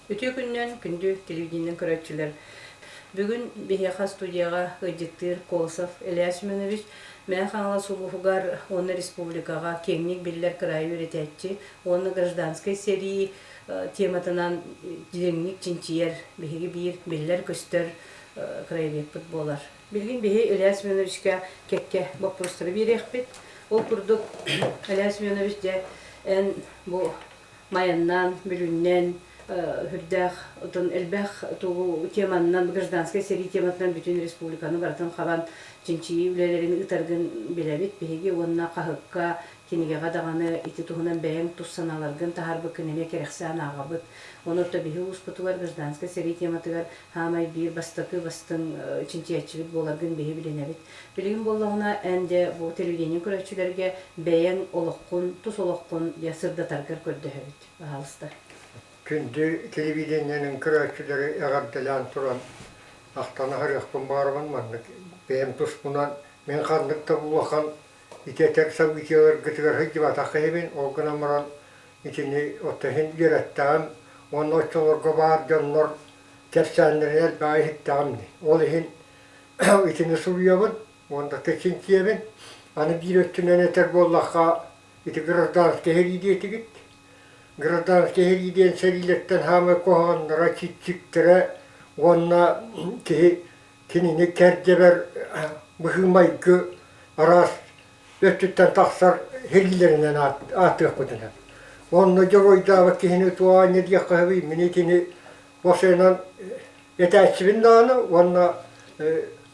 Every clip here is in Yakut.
Үтүө күнүнэн, күндү телевидениенэн көрөөччүлэр! Бүгүн биһиэхэ студияҕа ыалдьыттыыр Колосов Илья Семенович Мэҥэ Хаҥалас улууһугар уонна республикаҕа киэҥник биллэр кыраайы үөрэтээччи уонна гражданскай сэрии тематынан дириҥник чинчийэр биһиги биир биллэр-көстөр краеведпыт буолар. Билигин биһи Илья Семеновичка кэккэ боппуруостары биэриэхпит. Ол курдук, Илья Семенович, дьэ, эн бу Майаннаан, Бүлүүннээн үрдээх отон элбэх тугу теманнан гражданскай сэрии тематынан бүтүн республиканы барытын хабан чинчийии үлэлэрин ыытаргын билэбит биһиги уонна хаһыкка кинигэҕэ даҕаны ити туһунан бэйэҥ тус санааларгын таһаарбыккын эмиэ кэрэхсээн ааҕабыт. Онон то биһи улууспутугар гражданскай сэрии тематыгар хаамай биир бастакы бастыҥ чинчийээччибит буоларгын биһи билинэбит. Билигин буоллаҕына, эн дьэ бу телевидение көрөөччүлэргэ бэйэҥ олоххун, тус олоххун дьэ сырдатаргар көрдөһөбүт, баһаалыста. Күндү телевидениенин көрөөччүлэри эҕэрдэлээн туран ахтан аһарыахпын баҕарабын маннык бэйэм туспунан мин ханнык да улахан ити этэр событиеларгытыгар сылдьыбатах киһибин ол гынан баран итини оттон иһин үөрэттэҕим уонна оччолорго баар дьоннор кэпсээннэрин элбэҕи иһиттэҕим дии ол иһин итини суруйабын уонна чинчийэбин. Аны биир өттүнэн этэр буоллахха, ити гражданскай сэрии диэтигит. Гражданскай сэрии диэн сэриилэртэн саамай куһаҕаннара, чиччиктэрэ уонна киһи кинини кэрдьэбэр быһыы-майгы араас өттүттэн тахсар сэриилэринэн ааттыахпытын сөп. Онно дьоруойдаабыт киһини туох аанньа диэххэ сөбүй, мин итини Босенан этээччибин даҕаны уонна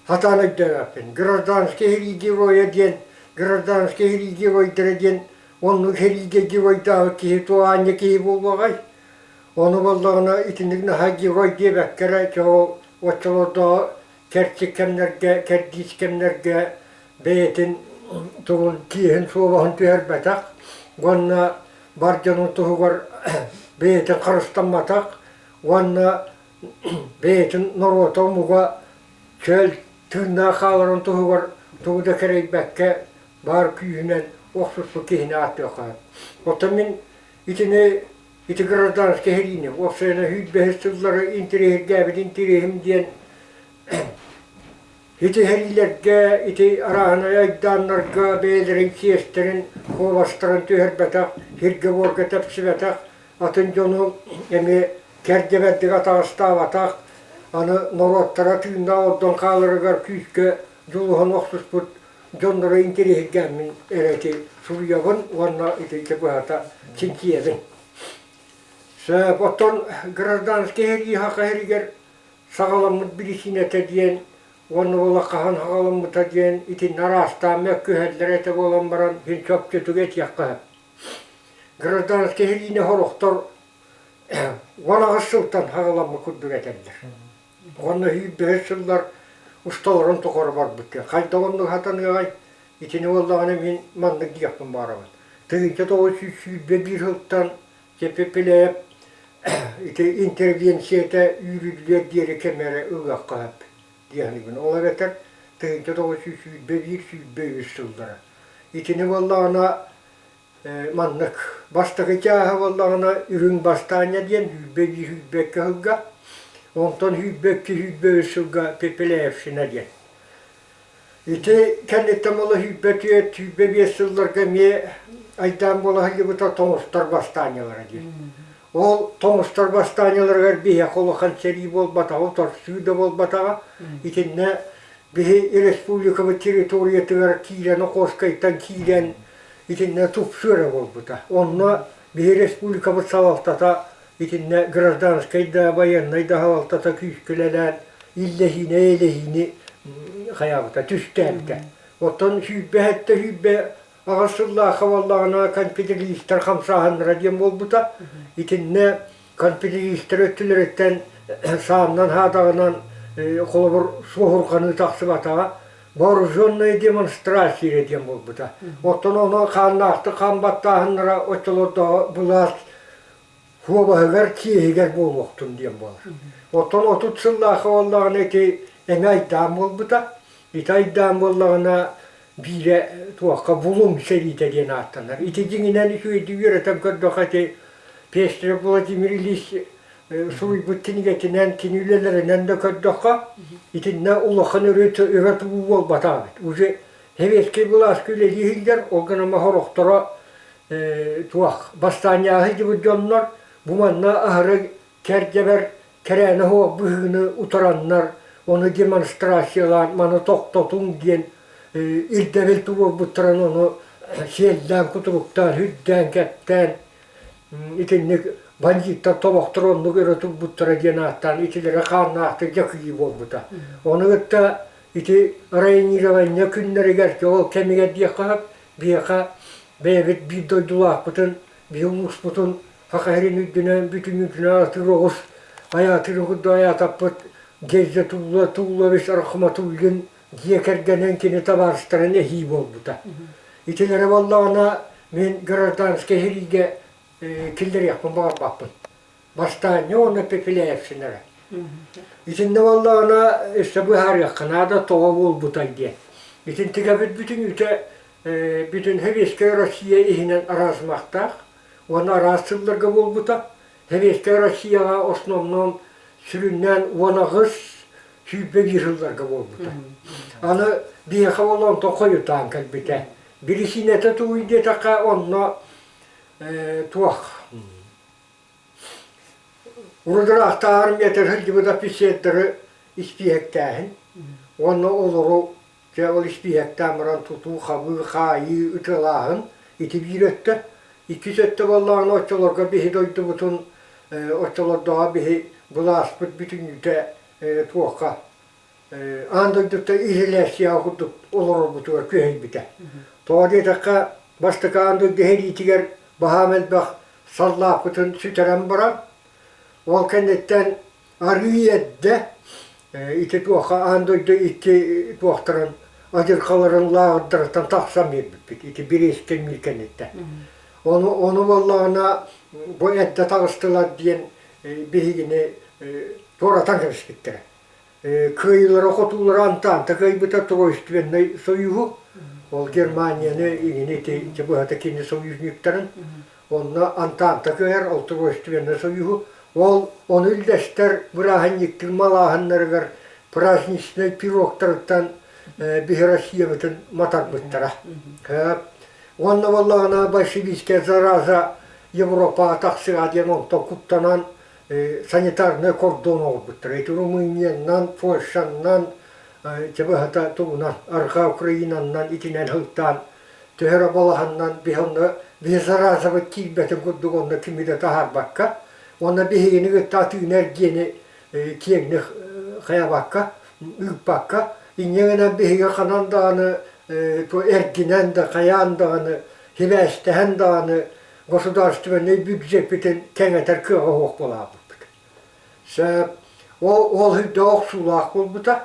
сатаан өйдөөбөппүн. Гражданский сэрии геройа диэн, гражданский сэрии геройдара диэн оннук сэриигэ геройдаабыт киһи туох аанньа киһи буолуоҕай? Ону буоллаҕына итинник наһаа герой диэбэккэ эрэ ол оччолордооҕу кэрчик кэмнэргэ, кэрдиис кэмнэргэ бэйэтин тугун киэһин суобаһын түһэрбэтэх уонна бар дьонун туһугар бэйэтин харыстамматах уонна бэйэтин норуота омуга чөл тыыннаах хааларын туһугар тугу да кэрэйбэккэ баар күүһүнэн охсуспут киһини ааттыахха сөп. Оттон мин итини ити гражданскай сэриини уопсайынан 25 сыллары интэриэһиргээбит интэриэһим диэн Ити сэриилэргэ, ити арааһынай айдааннарга бэйэлэрин чиэстэрин, куоластарын түһэрбэтэх, сиргэ-буорга тэпсибэтэх, атын дьону эмиэ кэрдибэрдик атаҕастаабатах, аны норуоттара тыыннаах ордон хааларыгар күүскэ дьулуһан охсуспут дьоннору интэриэһиргээммин эрэ ити суруйабын уонна ити быһата чинчийэбин. Сөп, оттон гражданскай сэрии саха сиригэр саҕаламмыт биричиинэтэ диэн уонна буола хаһан саҕаламмыта диэн итиннэ араастаан мөккүһэллэр этэ буолан баран син чопчутук этиэххэ сөп. Гражданскай сэриини сорохтор 18 сылтан саҕаламмыт курдук этэллэр. Уонна 25 сыллар усталарын тухары барбыт диэн. Хайдах оннук сатаныаҕай? Итини буоллаҕына мин маннык диэхпин баҕарабын. 1921 сылтан Чэпипилээп ити интервенцията үүрүллүөр диэри кэм эрэ ылыахха сөп диэхнигин. Ол эбэтэр 1921-23 сыллара. Итини буоллаҕына маннык бастакы чааһа буоллаҕына Үрүҥ бастаанньа диэн 21-22 сылга, онтон 22-23 сылга Пепеляевщина диэн. Ити кэнниттэн буола 24, 25 сылларга эмиэ айдаан буола сылдьыбыта тоҥустар бастаанньалара диэн. Ол тоҥустар бастаанньаларыгар биһиэхэ улахан сэрии буолбатаҕа, утарсыы да буолбатаҕа. Итиннэ биһи республикабыт территориятыгар киирэн, Охотскайтан киирэн итиннэ тупсуу эрэ буолбута. Онно биһи республикабыт салалтата Итиннэ гражданскай да, байыаннай да салалтата күүскэ үлэлээн, иллэһиини-эйэлэһиини хайаабыта, түстээбитэ. Оттон 27 28 сыллаахха буоллаҕына конфедералистар хамсааһыннара диэн буолбута. Итиннэ конфедералистар өттүлэриттэн сааннан саадаҕынан холобур суоһурҕаныы тахсыбатаҕа. Вооруженная демонстрация диэн буолбута. Оттон ону хааннаахтык хаан баттааһыннара оччолордооҕу былаас Куобаһыгар, чиэһигэр буолуохтун диэн буолар. Оттон 30 сыллаахха буоллаҕына ити эмэ айдаан буолбута. Ити айдаан буоллаҕына биирэ туохха Булуҥ сэриитэ диэн ааттанар. Ити дьиҥинэн үчүгэйдик үөрэтэн көрдөххө ити Пестрев Владимир Ильич суруйбут кинигэтинэн, кини үлэлэринэн да көрдөххө, итиннэ улахан өрө тутуу буолбатах эбит. Уже сэбиэскэй былааска үлэлии сылдьар, ол гынан сорохторо туох бастаанньааһы сылдьыбыт дьоннор бу манна аһары кэрдьэбэр кэрээнэ суох быһыыны утараннар, ону демонстрациялаан маны тохтотуҥ диэн ирдэбил туруорбуттарын ону сиэллээн, кутуруктаан, үрдээн, кэптээн итинник бандьыыттар тобохтор оннук өрө турбуттара диэн ааттаан итилэрэ хааннаахтык дьакыйыы буолбута. Ону кытта ити районирование күннэригэр ол кэмигэр диэххэ сөп, биһиэхэ бэйэбит биир дойдулаахпытын, биһи улууспутун Саха сирин үрдүнэн бүтүннүүтүнэн атыыр оҕус айаатыырын курдук айаатаппыт Гезя Тулла Туллович Рахматуллин дьиэ кэргэнин кини табаарыстарын эһии буолбута. Итилэрэ буоллаҕына мин гражданскай сэриигэ киллэриэхпин баҕарбаппын. Бастаанньа уонна Пепеляевщинара. Итиннэ буоллаҕына өссө быһаарыахха наада тоҕо буолбутай диэн. Итинтигэбит бүтүнүүтэ бүтүн Сэбиэскэй Россия иһинэн араасымахтаах уонна араас сылларга буолбута. Сэбиэскэй Россияҕа основном сүрүннээн 18 21 сылларга буолбута. Аны биһиэхэ ол онтон хойутаан кэлбитэ. Бирисиинэтэ тугуй диэтэххэ, онно туох урудураахтааҕар метр сылдьыбыт офицердары испииһэктээһин уонна олору дьэ ол испииһэктээн баран тутуу-хабыы, хаайыы, ытыалааһын ити биир өттө. Иккис өттө буоллаҕына оччолорго биһи дойдубутун оччолордооҕу биһи былааспыт бүтүннүүтэ туохха аан дойдуттан изоляцияҕа курдук олорорбутугар күһэйбитэ. Тоҕо диэтэххэ, бастакы аан дойду сэриитигэр баһаам элбэх саллааппытын сүтэрэн баран, ол кэнниттэн арыый эрдэ ити туохха аан дойду икки туохтарын адьырҕаларын лааҕырдарыттан тахсан биэрбиппит ити Брестэн миир кэнниттэн. Ону, ону буоллаҕына бу эрдэ таҕыстылар диэн биһигини туоратан кэбиспиттэрэ. Кыайыылара-хотуулара Антанта кыайбыта Тройственнай союһу, ол Германияны иҥини ити быһата кини союзниктарын, онно Антанта кыайар, ол Тройственнай союһу, ол ону үллэстэр бырааһынньыктыыр малааһыннарыгар праздничнай пироктарыттан биһи Россиябытын матарбыттара. Уонна буоллаҕына большевистская зараза Европаҕа тахсыа диэн онтон куттанан санитарнай кордон оҥорбуттара. Ити Румыниянан, Польшаннан, чэ тугунан, Арҕаа Украинаннан итинэн сылтаан төһө эрэ балаһаннан биһи онно биһи заразабыт киирбэтин курдук онно кими да таһаарбакка уонна биһигини кытта атыыны эргиэни киэҥник хайабакка, ыыппакка, инньэ гынан биһиги ханан даҕаны эргинэн да, хайаан даҕаны, сибээстэһэн даҕаны государственнай бюджеппитин кэҥэтэр кыаҕа суох буолаабыппыт. Сөп. Ол ол үрдэ охсуулаах буолбута.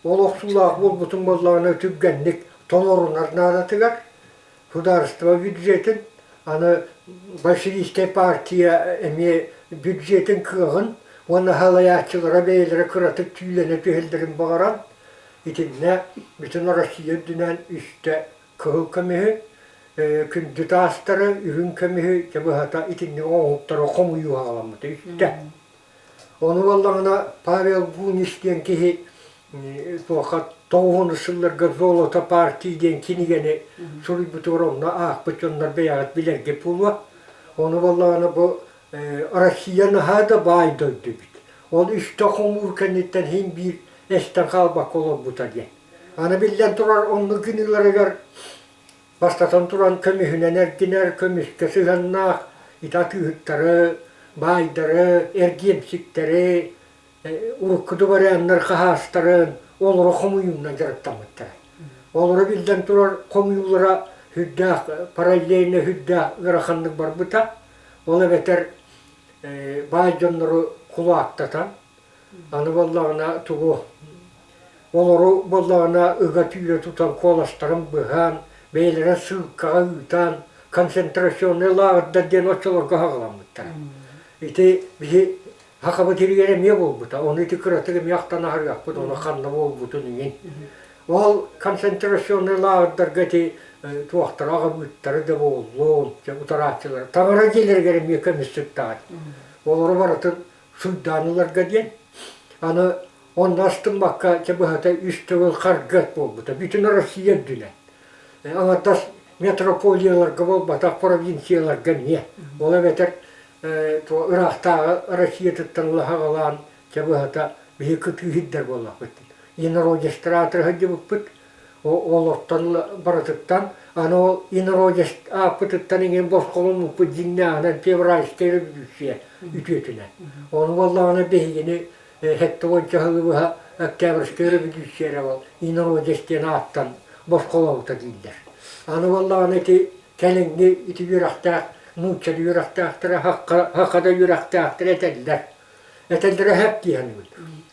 Ол охсуулаах буолбутун буоллаҕына түргэнник толорунар наадатыгар судаарыстыба бюджетин аны большевистскай партия эмиэ бюджетин кыаҕын уонна салайааччылара бэйэлэрэ кыратык түүлэнэ түһэллэрин баҕаран итиннэ бүтүн Россия үрдүнэн үстэ кыһыл көмүһү, күндү таастары, үрүҥ көмүһү дьэ быһата итинник оҥоһуктары хомуйуу аҕаламмыта үстэ. Ону буоллаҕына Павел Буниш диэн киһи туохха тоҕуһун сылларга «Золото партии» диэн кинигэни суруйбутугар онно аахпыт дьоннор бэйэҕит билэргит буолуо. Ону буоллаҕына бу Россия наһаа да баай дойду эбит. Ол үстэ хомуур кэнниттэн иһин биир эстэн хаалбакка олорбута диэн. Аны биллэн турар оннук гыныыларыгар бастатан туран көмүһүнэн эргинэр, көмүскэ сыһыаннаах ити атыыһыттары, баайдары, эргиэмсиктэри, урукку дворяннар хаһаастарын олоро хомуйуунан дьарыктаммыттара. Олоро биллэн турар хомуйуулара сүрдээх параллельно сүрдээх ыараханнык барбыта. Ол эбэтэр баай дьоннору кулаактатан, Аны буоллаҕына тугу олору буоллаҕына ыга-түүрэ тутан куоластарын быһан, бэйэлэрэ ссылкаҕа ыытан, концентрационнай лааҕырдар диэн оччолорго аҕаламмыттара. Ити биһи Сахабыт сиригэр эмиэ буолбута. Ону ити кыратык эмиэ ахтан аһарыахпыт, ону ханна буолбутун иҥин. Ол концентрационнай лааҕырдарга ити туохтара аҕабыыттара да буоллун, утарааччылара таҥара дьиэлэригэр эмиэ көмүс сыттаҕа. Олору барытын. суйдаан ыларга диэн. Аны онно астыммакка чэ быһата үс төгүл харгыат буолбута. Бүтүн Россия үрдүнэн. Аҥардас метрополияларга буолбатах провинцияларга эмиэ. Ол эбэтэр ыраахтааҕы Россиятыттан ыла саҕалаан чэ быһата биһи кытыы сирдэр буоллахпыт. Инородистар сылдьыбыппыт. Олортон барытыттан аны ол инородец ааппытыттан иҥин босхоломмуппут дьиҥнээҕинэн февральскай революция үтүөтүнэн. Ону буоллаҕына биһигини 70 сылы быһа Октябрьскай революция эрэ ол инородец диэн ааттан босхолообута дииллэр. Аны буоллаҕына ити кэлиҥҥи ити үөрэхтээх нууччалыы үөрэхтээхтэрэ саха да үөрэхтээхтэрэ этэллэр. Этэллэрэ сөп дии саныыбын.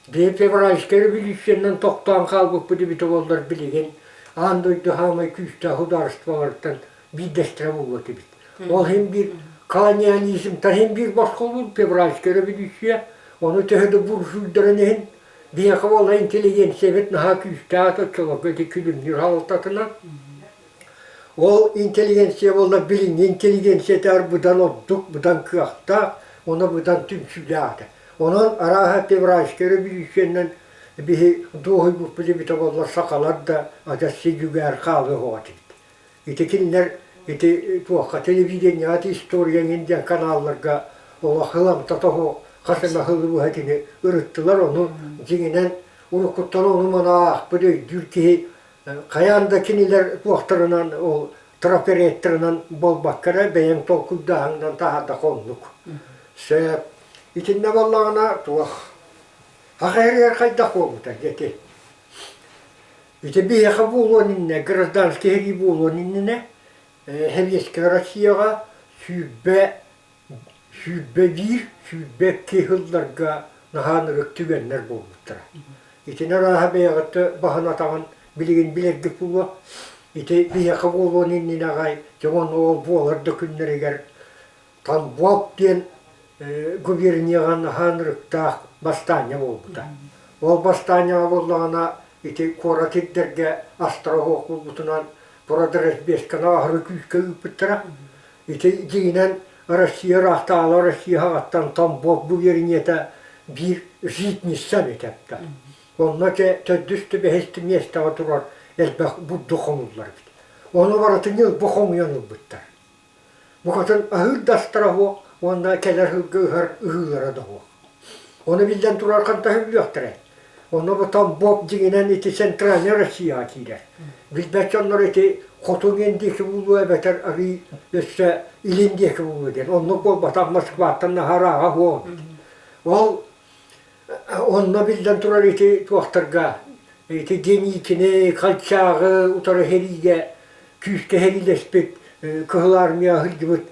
Биһи февральскай революциянан тохтоон хаалбыппыт эбитэ буоллар билигин аан дойду саамай күүстээх судаарыстыбаларыттан биирдэстэрэ буолуо этибит. Ол иһин биир колониализмтан иһин биир босхолуур февральскай революция, ону төһө да буржуйдарын иһин биһиэхэ буолла интеллигенциябыт наһаа күүстээх оччолорго ити күлүмнүүр салалтатынан. Ол интеллигенция буолла билиҥҥи интеллигенциятыгар быдан ордук, быдан кыахтаах, уонна быдан түмсүүлээх этэ. Онон арааһа февральскай революциянан биһи дуоһуйбуппут эбитэ буоллар сахалар да адьас сидьүгээр хаалыа суох этибит. Ити кинилэр ити туохха телевидениеҕа ити история эҥин диэн каналларга олох ыламтата суох хас эмэ сылы быһа итини ырыттылар ону дьиҥинэн уруккуттан ону маны аахпыт өйдүүр киһи хайаан да кинилэр туохтарынан ол трафареттарынан буолбакка эрэ бэйэҥ толкуйдааһыҥнан таһаардахха оннук. Сөп. Итиннэ буоллаҕына туох Саха сиригэр хайдах буолбута ити? Ити биһиэхэ буолуон иннинэ, гражданскай сэрии буолуон иннинэ, Сэбиэскэй Россияҕа 21, 22 сылларга наһаа ынырык түгэннэр буолбуттара. Итини арааһа бэйэҕит баһын-атаҕын билигин билэргит буолуо. Ити биһиэхэ буолуон иннинэ аҕай, дьэ уонна ол буолар да күннэригэр Тамбов диэн губернияҕа наһаа ынырыктаах бастаанньа буолбута. Ол бастаанньаҕа буоллаҕына ити куорат ирдэргэ астра оһох буолбутунан продразбезканы аһары күүскэ ыыппыттара. Ити дьиҥинэн Россия ыраахтааҕылар Россия саҕаттан Тамбов губернията биир житница эбит эптэ. Онно төрдүс да бэһис да миэстэҕэ турар элбэх бурдук хомуллар эбит. Ону барытын ньылбы хомуйан ылбыттар. Букатын аһыыр да астара суох уонна кэлэр сылга ыһар ыһыылара да суох. Ону биллэн турар хантан сөбүлүөхтэрэй? Онно бу Тамбов дьиҥинэн ити Центральнай Россияҕа киирэр. Билбэт дьоннор ити хотун диэки буолуо эбэтэр арыый өссө илин диэки буолуо диэн. Оннук буолбатах Москваттан наһаа ырааҕа суох эбит. Ол Онно биллэн турар ити туохтарга ити Деникини, Колчагы утары сэриигэ күүскэ сэриилэспит Кыһыл Армия сылдьыбыт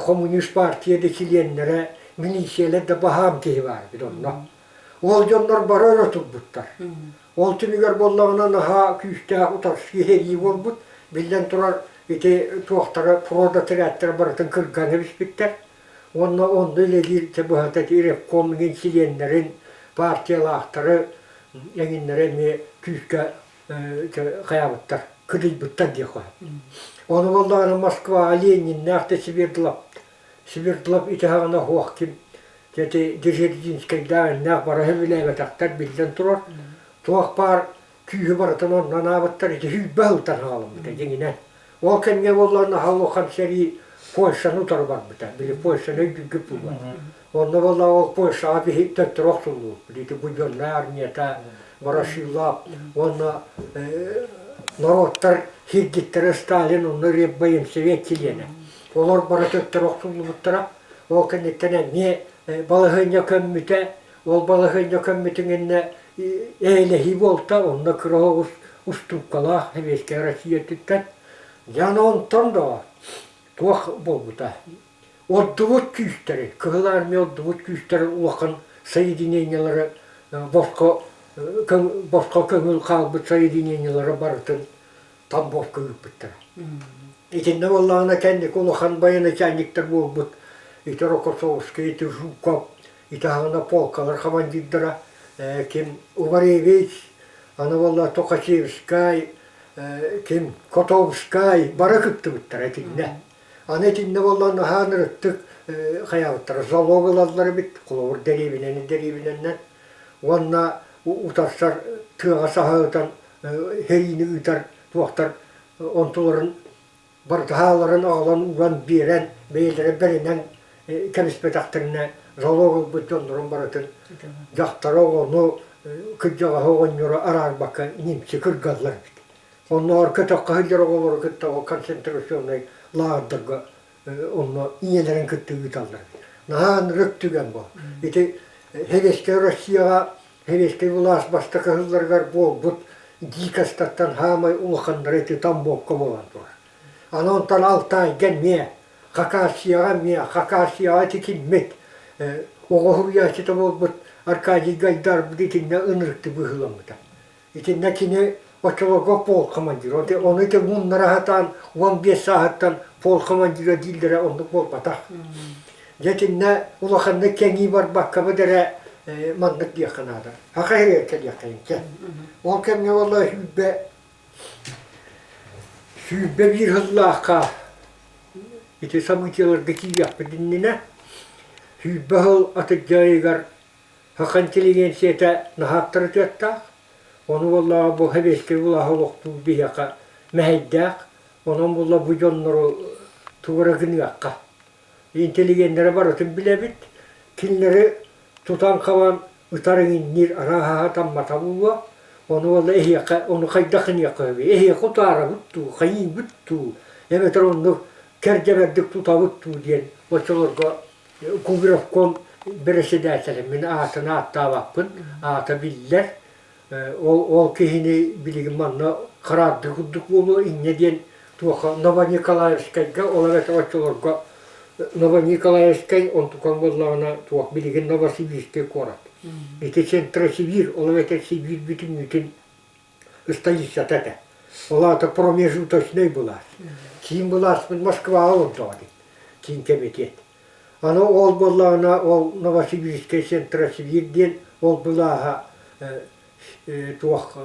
коммунист партия да чилиэннэрэ, милициялар да баһаам киһи баар эбит онно. Ол дьоннор бары өрө турбуттар. Ол түмүгэр буоллаҕына наһаа күүстээх утарсыы сэрии буолбут. Биллэн турар ити туохтара продотрядтара барытын кырган эбиспиттэр. Уонна онно үлэлиир чэ быһата ити ревком иҥин чилиэннэрин, партиялаахтары эҥиннэри эмиэ күүскэ хайаабыттар, кыдыйбыттар диэх сөп. Ону буоллаҕына Москваҕа Лениннээх да Свердлов, Свердлов ити саҕана суох ким ити Дзержинскэйдээх иннээх бара сөбүлээбэтэхтэр биллэн турар. Туох баар күүһү барытын онно анаабыттар ити 20 сылтан хаалыммыта дьиҥинэн. Ол кэмҥэ буоллар наһаа улахан сэрии Польшаны утары барбыта. Били Польшаны өйдүүргүт буолуо. Онно буолла ол Польшаҕа биһи төттөрү охсуллубуппут. Ити Буденнай армията, Ворошилов уонна норуоттар сирдьиттэрэ Сталин онно Реввоенсовет чилиэнэ. Олор бары төттөрү охсуллубуттара. Ол кэнниттэн эмиэ балаһыанньа көммүтэ. Ол балаһыанньа көммүтүн иннэ эйэлэһии буолта, онно кыра оҕус устууккалаах Сэбиэскэй Россия өттүттэн. Дьэ онтон да туох буолбута. Ордубут күүстэри, Кыһыл Армия ордубут күүстэрин улахан соединениелары босхо босхо көҥүл хаалбыт соединениелары барытын Тамбовка ыыппыттара. Итиннэ буоллаҕына кэнники улахан военачальниктар буолбут ити Рокоссовский, ити Жуков, ити аһаҕына полкалар командирдара ким Убаревич, аны буолла Токачевскай, ким Котовскай бары кыттыбыттара итиннэ. Аны итиннэ буоллаҕына наһаа ынырыктык хайаабыттара залог ылаллар эбит, холобур дэриэбинэни дэриэбинэннэн уонна утарсар тыаҕа саһа ытан сэриини ыытар туохтар онтуларын бартаһааларын аҕалан уган биэрэн бэйэлэрэ бэринэн кэбиспэтэхтэринэ залог ылбыт дьоннорун барытын дьахтары оҕону кырдьаҕаһы оҕонньору араарбакка немцы кыргаллар эбит. Оннооҕор көтөххө сылдьар оҕолору кытта ол концентрационнай лааҕырдарга онно ийэлэрин кытта ыыталлар. Наһаа ынырык түгэн бу. Ити Сэбиэскэй Россияҕа Сэбиэскэй былаас бастакы сылларыгар буолбут дикостартан саамай улаханнара ити Тамбовка буолан турар. Аны онтон Алтайга эмиэ, Хакасияҕа эмиэ, Хакасияҕа ити киммит оҕо суруйааччыта буолбут Аркадий Гайдарбыт итиннэ ынырыктык быһыыламмыта. Итиннэ кини оччолорго пол командира. Ону ити муннара сатаан 15 сааһыттан пол командира дииллэрэ оннук буолбатах. Дьэ итиннэ улаханнык кэҥии барбаккабыт эрэ маннык диэххэ наада. Саха сиригэр кэлиэххэйин чэ. Ол кэмҥэ буолла 21 сыллаахха ити событиеларга киириэхпит иннинэ 20 сыл атырдьах Саха интеллигенцията наһаа авторитеттаах, ону буоллаҕа бу сэбиэскэй былааһы олохтуур биһиэхэ мэһэйдээх, онон буолла бу дьоннору тугу эрэ гыныахха. Интеллигеннэри барытын билэбит, кинилэри тутан-хабан ытар иҥинниир арааһа таммата буолуо, ону буолла эһиэхэ ону хайдах гыныахха сөбүй? Эһиэхэ утаарабыт дуу, хайыыбыт дуу, эбэтэр оннук кэрдьэбэрдик тутабыт дуу диэн оччолорго Кубровком бэрэссэдээтэлэ мин аатын ааттаабаппын, аата биллэр. Ол, ол киһини билигин манна хараардыы курдук буолуо инньэ диэн туоха Новониколаевскайга, ол эбэтэр оччолорго Новониколаевскай онтукаҥ буоллаҕына туох билигин Новосибирскай куорат. Ити Центросибирь, ол эбэтэр Сибиир бүтүннүүтүн столицата этэ. Ол аата промежуточнай былаас. Киин былааспыт Москваҕа олордоҕо дии. Киин кэмитиэт. Аны ол буоллаҕына ол Новосибирскай Центросибирь диэн ол былааһа туох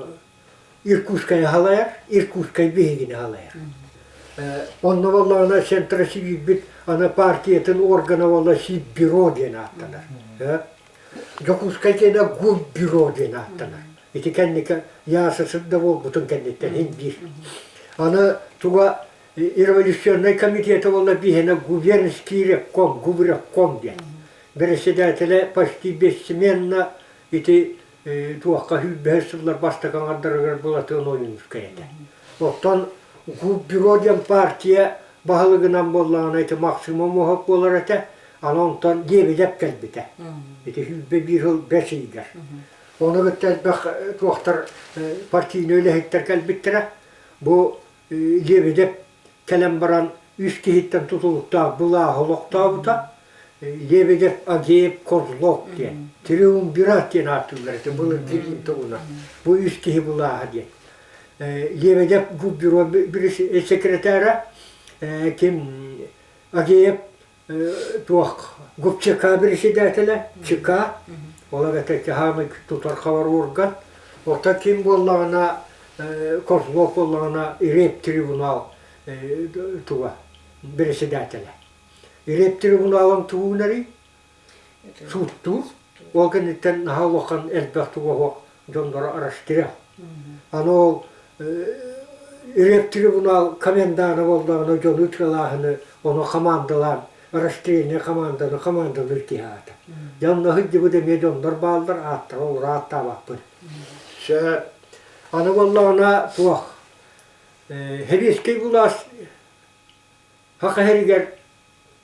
Иркутскайы халайар, Иркутскай биһигини халайар. Онно буоллаҕына Центросибирьбит аны партиятын органа буолла Сиббюро диэн ааттанар. Дьокуускай диэнэ Губбюро диэн ааттанар. Ити кэнники ЯССР да буолбутун кэнниттэн иһин биир. Аны туга революционнай комитета буолла биһиэнэ губернский ревком, губревком диэн. Председателэ почти бессменно ити туохха сүүрбэһис сыллар бастакы аҥардарыгар Былатыан Ойуунускай этэ. Оттон губбюро диэн партия баһылыгынан буоллаҕына ити Максимов Моһок буолар этэ. Аны онтон Лебедев кэлбитэ. Ити 101 сыл бэс ыйыгар. Ону кытта элбэх туохтар партийнай үлэһиттэр кэлбиттэрэ. Бу Лебедев кэлэн баран үс киһиттэн тутулуктаах былааһы олохтообута. Лебедев, Агеев, Козлов диэн. Триумвират диэн ааттыыллар этэ былыргы Рим туһунан. Бу үс киһи былааһа диэн. Лебедев губбюро секретара ким Агеев туох губчк председателэ ЧК ол эбэтэр хаамый тутар хабар орган оттон ким буоллаҕына Козлов буоллаҕына реп трибунал туга председателэ реп трибуналын тугунарый сууттуур ол кэнниттэн наһаа улахан элбэх туга суох дьонноро арастыра аны ол рептрибунал комендана буоллаҕына дьону ытыалааһыны ону хамаандалаан расширение команданы командалыыр киһи аата. Дьэ онно сылдьыбыт эмиэ дьоннор бааллар ааттара олору ааттаабаппын. Сөп. Аны буоллаҕына туох Сэбиэскэй былаас Саха сиригэр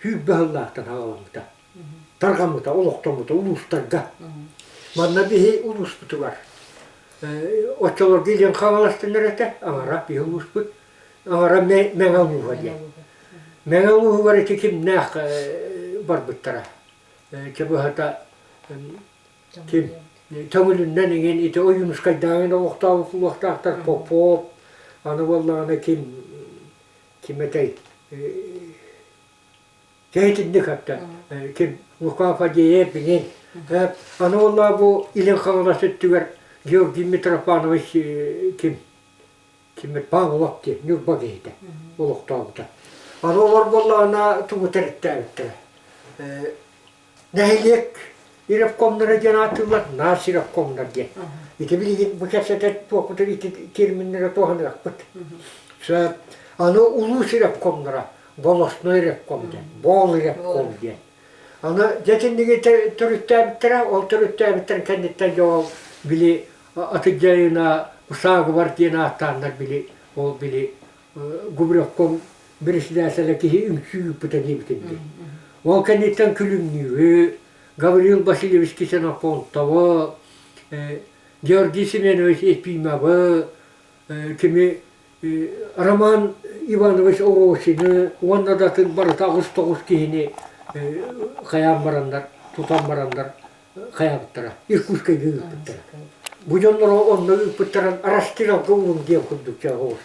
20 сыллаахтан саҕаламмыта, тарҕаммыта, олохтоммута улуустарга. Манна биһи улууспутугар оччолорго Илин Хаҥаластан этэ, аҥара биһи улууспут, аҥара Мэҥэ улууһа диэн. Мэҥэ улууһугар ити кимнээх барбыттара. Чэ быһата ким Төҥүлүннэн иҥин ити Ойуунускайдааҕын олохтообут буолуохтаахтар Попов, аны буоллаҕына ким ким этэй Дьэ итинник хатта ким Лука Фадеев билин аны буоллаа бу Илин Хаҥалас өттүгэр Георгий Митрофанович ким ким Павлов диэн Ньурба киһитэ олохтообута. Аны олор буоллаҕына тугу төрүттээбиттэрэ. Нэһилиэк ревкомнара диэн ааттыыллар, наас ревкомнар диэн. Ити билигин бу кэпсэтэр туохпутун ити терминнэри туһаныахпыт. Аны улуус ревкомнара, волостной ревком диэн, бол ревком диэн. Аны дьэтинниги төрүттээбиттэрэ, ол төрүттээбиттэрин кэнниттэн дьэ ол били Атыдьайына Усаагыбар диэн ааттааннар били ол били Губревком председателэ киһи үҥсүү ыыппыта диэбитим дии. Ол кэнниттэн Күлүмнүүрү, Гаврил Васильевич Ксенофонтовы, Георгий Семенович Ефимовы, кими Роман Иванович Оросины уонна да атын барыта 89 киһини хайаан бараннар, тутан бараннар хайаабыттара, Иркутскайга ыыппыттара. Бу дьонноро онно ыыппыттарын расстрелга угун диэн курдук чаҕылыс.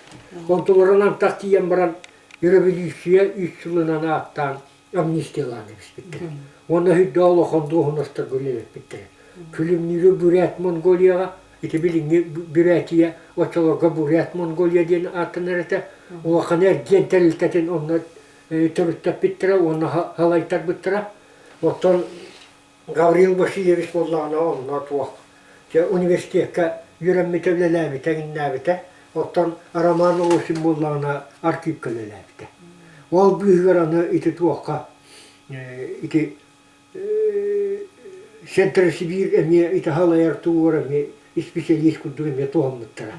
Онтуларын антах тиийэн баран революция үс сылынан ааттаан амнистиялаан кэбиспиттэрэ. Уонна үрдээх улахан дуоһунастарга үлэлэппиттэрэ. Күлүмнүүрү Бүрээт Монголияҕа, ити билиҥҥи Бүрээтийэ оччолорго Бурят Монголия диэн ааттанар этэ. Улахан эргиэн тэрилтэтин онно төрүттэппиттэрэ уонна халайтарбыттара. Оттон Гаврил Васильевич буоллаҕына онно туох дьэ университекка үөрэммитэ, үлэлээбитэ, иҥнээбитэ. Оттон Роман Лосин буоллаҕына архивка үлэлээбитэ. Ол быыһыгар аны ити туохха ити Центросибирь эмиэ ити халайар тугугар эмиэ исписэлиис курдук эмиэ туһаммыттара.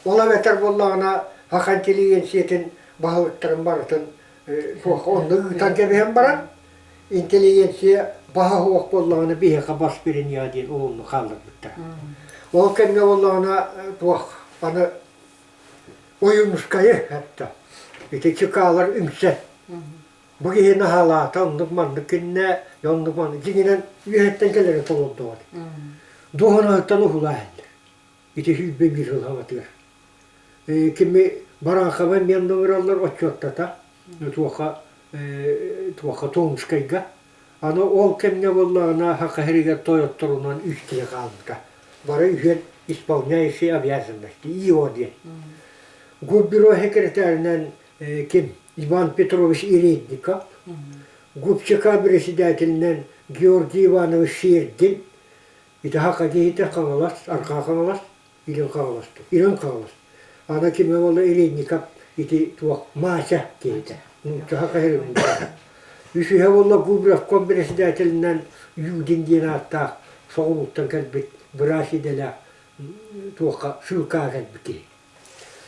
Ол эбэтэр буоллаҕына Саха интеллигенциятын баһылыктарын барытын туохха онно ыытан кэбиһэн баран интеллигенция баһа суох буоллаҕына биһиэхэ бас бэриниэҕэ диэн олунну хаалларбыттара. Ол кэмҥэ буоллаҕына туох аны Ойуунускайы этэ ити чыкаалар үҥсэ бу киһи наһаалаата оннук маннык киннэ оннук маннык дьиҥинэн үөһэттэн кэлэрин толордоҕо дуоһунаһыттан уһулаа иһэллэр ити 21 сыл хаҥатыгар Кими Барахова эмиэ ыҥыраллар отчуоттата туохха туохха Томскайга. Аны ол кэмҥэ буоллаҕына Саха сиригэр тойотторунан үс киһи хаалбыта. Бары үһүөн исполняющий обязанности ИО диэн. Губбюро секретарынан ким Иван Петрович Иредников, Губчека председателинэн Георгий Иванович Шердин, ити Саха киһитэ Хаҥалас, Арҕаа Хаҥалас, Илин Хаҥаласта. Илин Хаҥалас. Аны кимэ буолла Ильинников ити туох Мася киһитэ. Нууччаха кэһирин Үсүһэ буолла Губревком председателинэн Юдин диэн ааттаах соҕурууттан кэлбит быраас идэлээх туохха ссылкаҕа кэлбит киһи.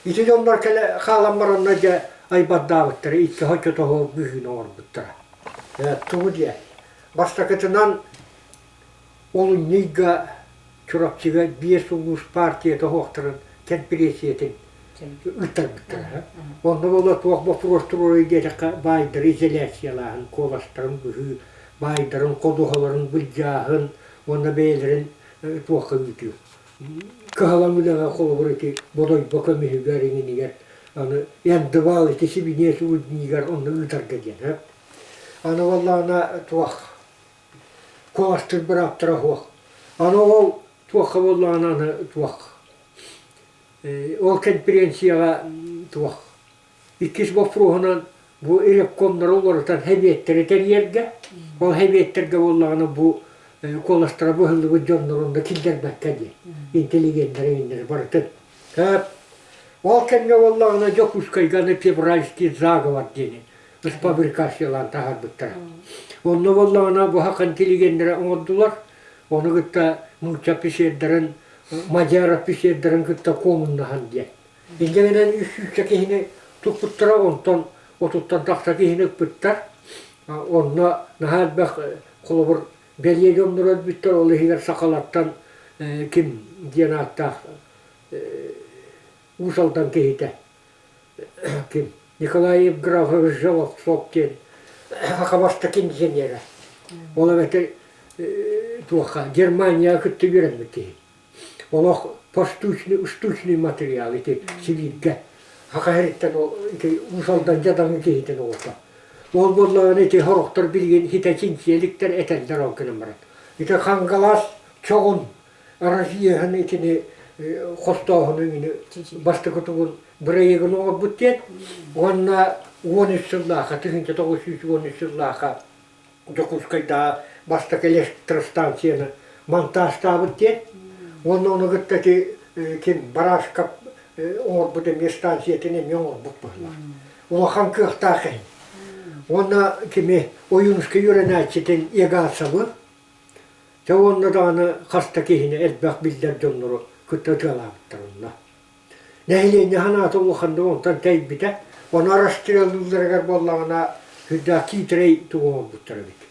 Ити дьоннор кэлэ хаалан баранна дьэ айбардаабыттара, икки хочотоһу быһыыны оҥорбуттара. Тугу диэ? Бастакытынан Олунньуйга Чурапчыга биэс улуус партията оһуохтарын кэмпириэссийэтин ыыттарбыттара. Онно буола туох боппуруос туруорай диэтэххэ, баайдары изоляциялааһын, куоластарын быһыы, баайдарын ходуһаларын былдьааһын уонна бэйэлэрин туохха ыытыы. Кыһалаҥ үлэҕэ холобур ити Бодойбо көмүһүгэр иҥинигэр аны Эндыбаал ити сибиниэс руднигар онно ыытарга диэн. Аны буоллаҕына туох Куоҕастыыр бырааптара суох. Аны ол туохха буоллаҕына аны туох ол конференцияҕа туох иккис боппуруоһунан бу ревкомнары уларытан сэбиэттэри тэрийэргэ, ол сэбиэттэргэ буоллаҕына бу куоластара быһыллыбыт дьоннорун да киллэрбэккэ диэн интеллигеннэри иҥнэри барытын. Ол кэмҥэ буоллаҕына Дьокуускайга аны февральский заговор диэни фабрикациялаан таһаарбыттара. Онно буоллаҕына бу саха интеллигеннэрэ оҥордулар. Ону кытта нуучча офицердарын, мадьяр офицердарын кытта куомуннаһан диэн. Инньэ гынан үс сүүсчэ киһини туппуттара, онтон отуттан тахса киһини ыппыттар. Онно наһаа элбэх холобур бэлиэ дьоннор өлбүттэр, ол иһигэр сахалартан ким диэн ааттаах Уус Алдан киһитэ ким Николай Евграфович Желовцов диэн саха бастакы инженерэ. Ол эбэтэр туохха Германияҕа кытта үөрэммит киһи. Олох поштучный штучный материал ити Сибииргэ. Саха сириттэн ол ити Уус Алдан дьадаҥы киһитин оҕото. Ол буоллаҕына ити сорохтор билигин хитэ чинчийэликтэр этэллэр ол гынан баран. Ити Хангалас чоҕун Россияһын итини хостооһуну ини бастакы тугун бырайыагын оҥорбут диэн уонна 13 сыллаахха 1913 сыллаахха Дьокуускайдааҕы бастакы электростанцияны монтажтаабыт диэн уонна ону кытта ити ким Барашков оҥорбут эмиэ станциятын эмиэ оҥорбут быһыылаах. Улахан кыахтаах иһин. Уонна кими Ойуунускай үөрэнээччитин Егасовы Дьэ уонна даҕаны хас да киһини элбэх биллэр дьоннору кытта ытыалаабыттар онно. Нэһилиэнньэ санаата улаханнык онтон тэйбитэ. Ону расстреллыылларыгар буоллаҕына сүрдээх киитэрэй тугу оҥорбуттар эбит.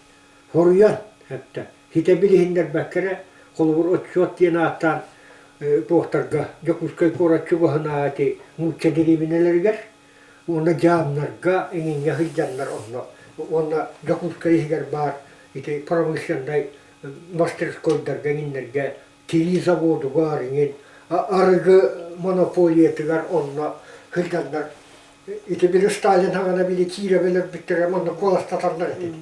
Хоруйан эптэ хитэ билиһиннэрбэккэ эрэ холобур отчуот диэн ааттаан туохтарга Дьокуускай куорат чугаһынааҕы ити нуучча дэриэбинэлэригэр уонна дьаамнарга эҥиҥҥэ сылдьаннар онно уонна Дьокуускай иһигэр баар ити промышленнай мастерскойдарга эҥиннэргэ тирии заводугар иҥин арыгы монополиятыгар онно сылдьаннар ити били Сталин хаҕана били киирэ өлөрбүттэрэ манна куоластаталлар этэ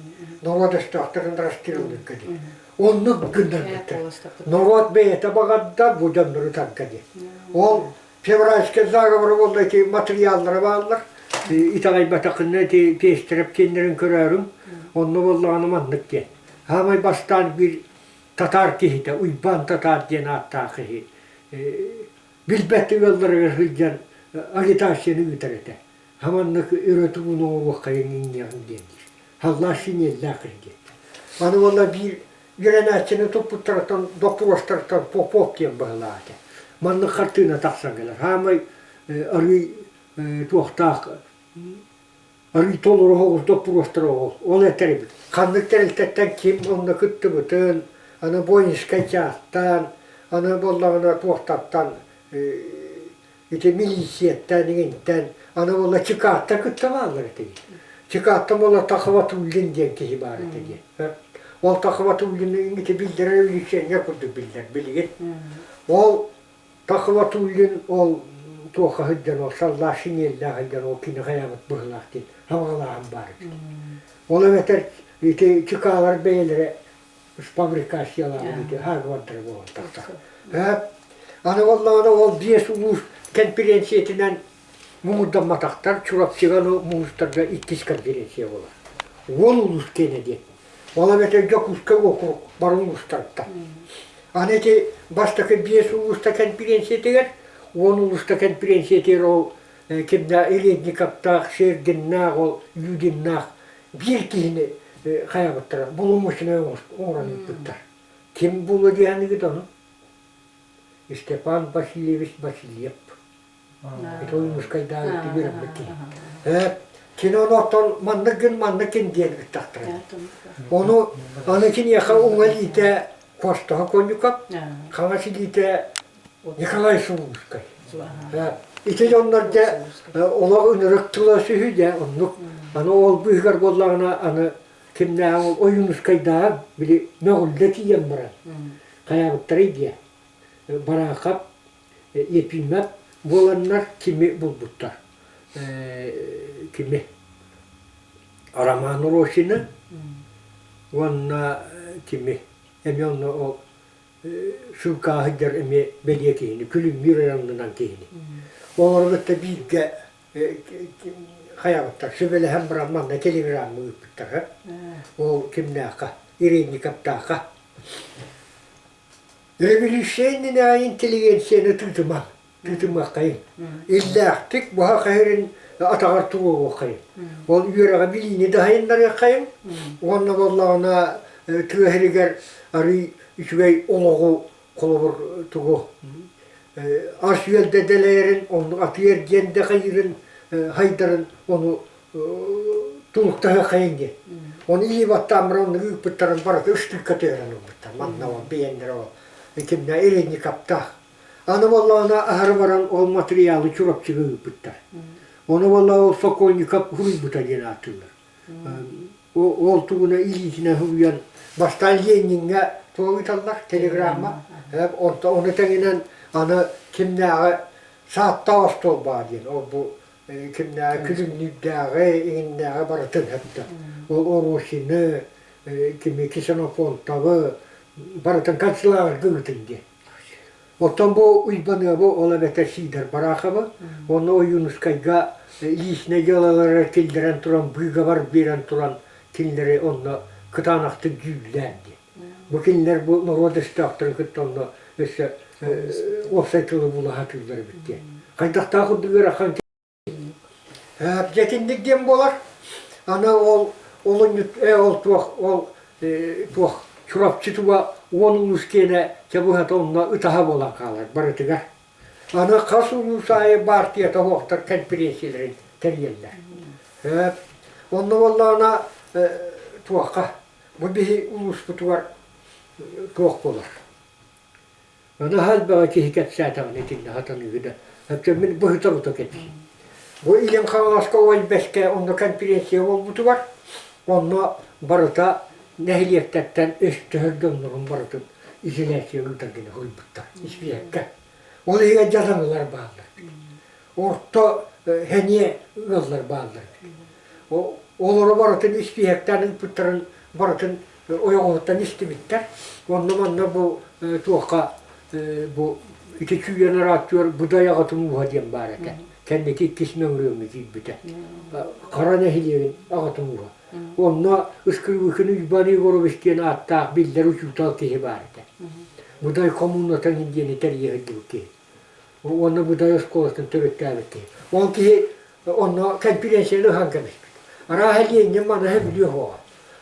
норуот өстөөхтөрүн расстреллыырга диэн оннук гыннарбыттар норуот бэйэтэ баҕарда бу дьоннору тарга диэн ол февральскай заговор буолла ити материаллара бааллар итэҕэйбэтэххинэ ити Пестерев диэннэрин көрөөрүҥ онно буоллаҕына маннык диэн хаамай бастаан биир татаар киһитэ Уйбаан Татаар диэн ааттаах киһи билбэт ыалларыгар сылдьан агитацияны ыытар этэ. Хаманнык өрө тугун оҥоруоххайыҥ иҥниэҕиҥ диэн диир. Халлаас синиэллээх киһи диэн. Аны уонна биир үөрэнээччини туппуттарыттан доппуруостарыттан Попов диэн быһылаах этэ. Маннык хартыына тахсан кэлэр. Хаамай арыый туохтаах арыый толору соҕус доппуруостара ол. Ол этэр эбит. Ханнык тэрилтэттэн ким онно кыттыбытын, аны воинскай чаастан, аны буоллаҕына туохтартан ити милициеттэн иҥинтэн, аны буолла Чикааттан кытта бааллар этэ дии. Чикааттан буолла Тахватуллин диэн киһи баар этэ дии. Ол Тахватуллины ити биллэрэр революционер курдук биллэр билигин. Ол Тахватуллин ол туохха сылдьан ол саллаах шинеллээх сылдьан ол кини хайаабыт быһыылаах диэн сабаҕалааһын баар эбит. Ол эбэтэр ити чикаалар бэйэлэрэ фабрикациялаабыт ити хаалбаттара буолан тахсар. Аны буоллаҕына ол биэс улуус кэнпириэнсийэтинэн муҥурдамматахтар Чурапчыга муҥуртарга иккис конференция буолар. Уон улуус киэнэ диэн. Ол эбэтэр Дьокуускай уокурук бары улуустартан. Аны ити бастакы биэс улууста кэнпириэнсийэтигэр, уон улууста кэнпириэнсийэтигэр ол кимнээх Редниковтаах, Сергиннаах, ол Юдиннаах биир киһини хайабыттара боломуочунай оҥорон ыыппыттар. Ким буолуо диэхиҥҥит ону? Степан Васильевич Васильев. Ити Ойуунускайдааҕы үөрэммит киһи. Кини ону оттон маннык гын маннык гын диэн ыыттахтара. Ону аны киниэхэ уҥа илиитэ Костоһо Конюков, хаҥас илиитэ Николай Сулускай. Ити дьоннор дьэ олох ынырык тыла сүһү дьэ оннук. Аны ол быыһыгар буоллаҕына аны кимнээҕ ол Ойуунускайдааҕар били мөҕүллэ тиийэн баран хайаабыттарый диэ Бараахап Епимов буоланнар кими булбуттар кими Роман Рощины уонна кими эмиэ онно ол Сыылкаа сылдьар эмиэ бэлиэ киһини, күлүмнүүр эрэ аннынан киһини. Олору кытта бииргэ хайаабыттар, сүбэлэһэн баран манна телеграмма ыыппыттар. Ол кимнээххэ? Иринниковтаахха. Революция иннинээҕи интеллигенцияны тыытымаҥ. Тыытымыаххайыҥ. Иллээхтик буһа хаһырын атаҕар туруоруоххайыҥ. Ол үөрэҕи билиини да сайыннарыаххайыҥ. Уонна буоллаҕына тыа сиригэр арыый үчүгэй олоҕу холобур тугу ас-үөл да дэлэйэрин, оннук атыы-эргиэн да хайыырын хайдарын ону тулуктаһыаххайыҥ диэн. Ону илии баттаан баран оннук ыыппыттарын барыта үстүүккэ түһэрэн ылбыттар. Манна ол биэннэрэ ол кимнэ Иринниковтаах. Аны буоллаҕына аһары баран ол матырыйаалы Чурапчыга ыыппыттар. Ону буолла ол Сокольников суруйбута диэн ааттыыллар. Ол тугуна илиитинэн суруйан бастаан Лениҥҥэ туох ыыталлар телеграмма. Онто ону тэҥинэн аны кимнээҕи сааттаах остуол баар диэн ол бу кимнээҕи күлүмнүүрдээҕи иҥиннээҕи барытын эптэ. Ол Оросины, кими Ксенофонтовы барытын канцелярга ыытын диэн. Оттон бу Уйбаныабы ол эбэтэр Сидор Бараховы уонна Ойуунускайга личнэй дьыалалары киллэрэн туран, быыгабар биэрэн туран кинилэри онно кытаанахтык дьүүллээн диэн. Бу кинилэр бу норуот өстөөхтөрүн кытта онно өссө уопсай тылы була сатыыллар эбит диэн. Хайдахтаах курдук ыарахан Дьэ итинник диэн буолар. Аны ол олунньут ол туох ол туох Чурапчы тула 10 улуус киэнэ чабыһата онно ытаһа буолан хаалар барытыгар. Аны хас улуус аайы баартыйата суохтар кэнпириэнсийэлэрин тэрийэллэр. Онно буоллаҕына туохха бу биһи улууспутугар туох буолар. Наһаа элбэҕи киһи кэпсээтэҕинэ итиннэ сатаныыгы да өттө мин быһыта-бута кэпсиим. Бу Илин Хаҥаласка Ой-Бэскэ онно конференция буолбутугар онно барыта нэһилиэктэртэн өстөһөр дьоннорун барытын изоляция ыытар гына суруйбуттар испииһэккэ. Ол иһигэр дьадаҥылар бааллар. Орто сэниэ ыаллар бааллар. Олору барытын испииһэктээн ыыппыттарын барытын ойоҕоһуттан истибиттэр. Онно манна бу туохха бу ити чүйэн арааттыгар Будай аҕатын ууһа диэн баар этэ. Кэнники иккис Мөҥүрүөҥҥэ киирбитэ. Хара нэһилиэгин аҕатын ууһа. Онно Ыскырбыкин Уйбаан Егорович диэн ааттаах биллэр учуутал киһи баар этэ. Будай коммунатын диэни тэрийэ сылдьыбыт киһи. Уонна Будай оскуолатын төрүттээбит киһи. Ол киһи онно конференцияны ыһан кэбиспит. Арааһа Ленин манаһы билиэ суоҕа.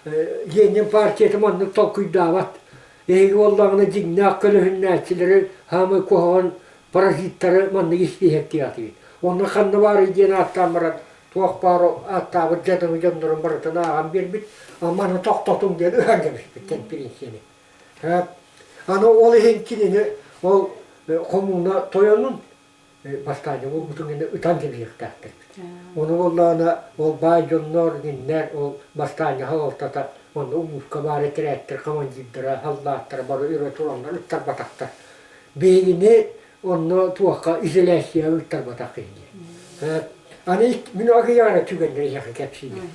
Ленин партията маннык толкуйдаабат. Эһиги буоллаҕына дьиҥнээх көлөһүннээччилэри хаамай куһаҕан паразиттары маннык испииһэктиэхтиибит. Онно ханна баарый диэн ааттаан баран туох баар ааттаабыт дьадаҥы дьоннорун барытын ааҕан биэрбит. Маны тохтотуҥ диэн ыһан кэбиспит конференцияны. Аны ол иһин кинини ол хомууна тойонун бастаанньа буолбутун гына ытан кэбиһиэхтээхтэр. Ону буоллаҕына ол баай дьоннор гиннэр ол бастаанньа салалтата онно улууска баар этэрээттэр командирдара, саллааттара бары өрө тураннар ыттарбатахтар. Биһигини онно туохха изоляцияҕа ыттарбатах киһи диэн. Аны мин акыйаара түгэннэри эһиэхэ кэпсиибин.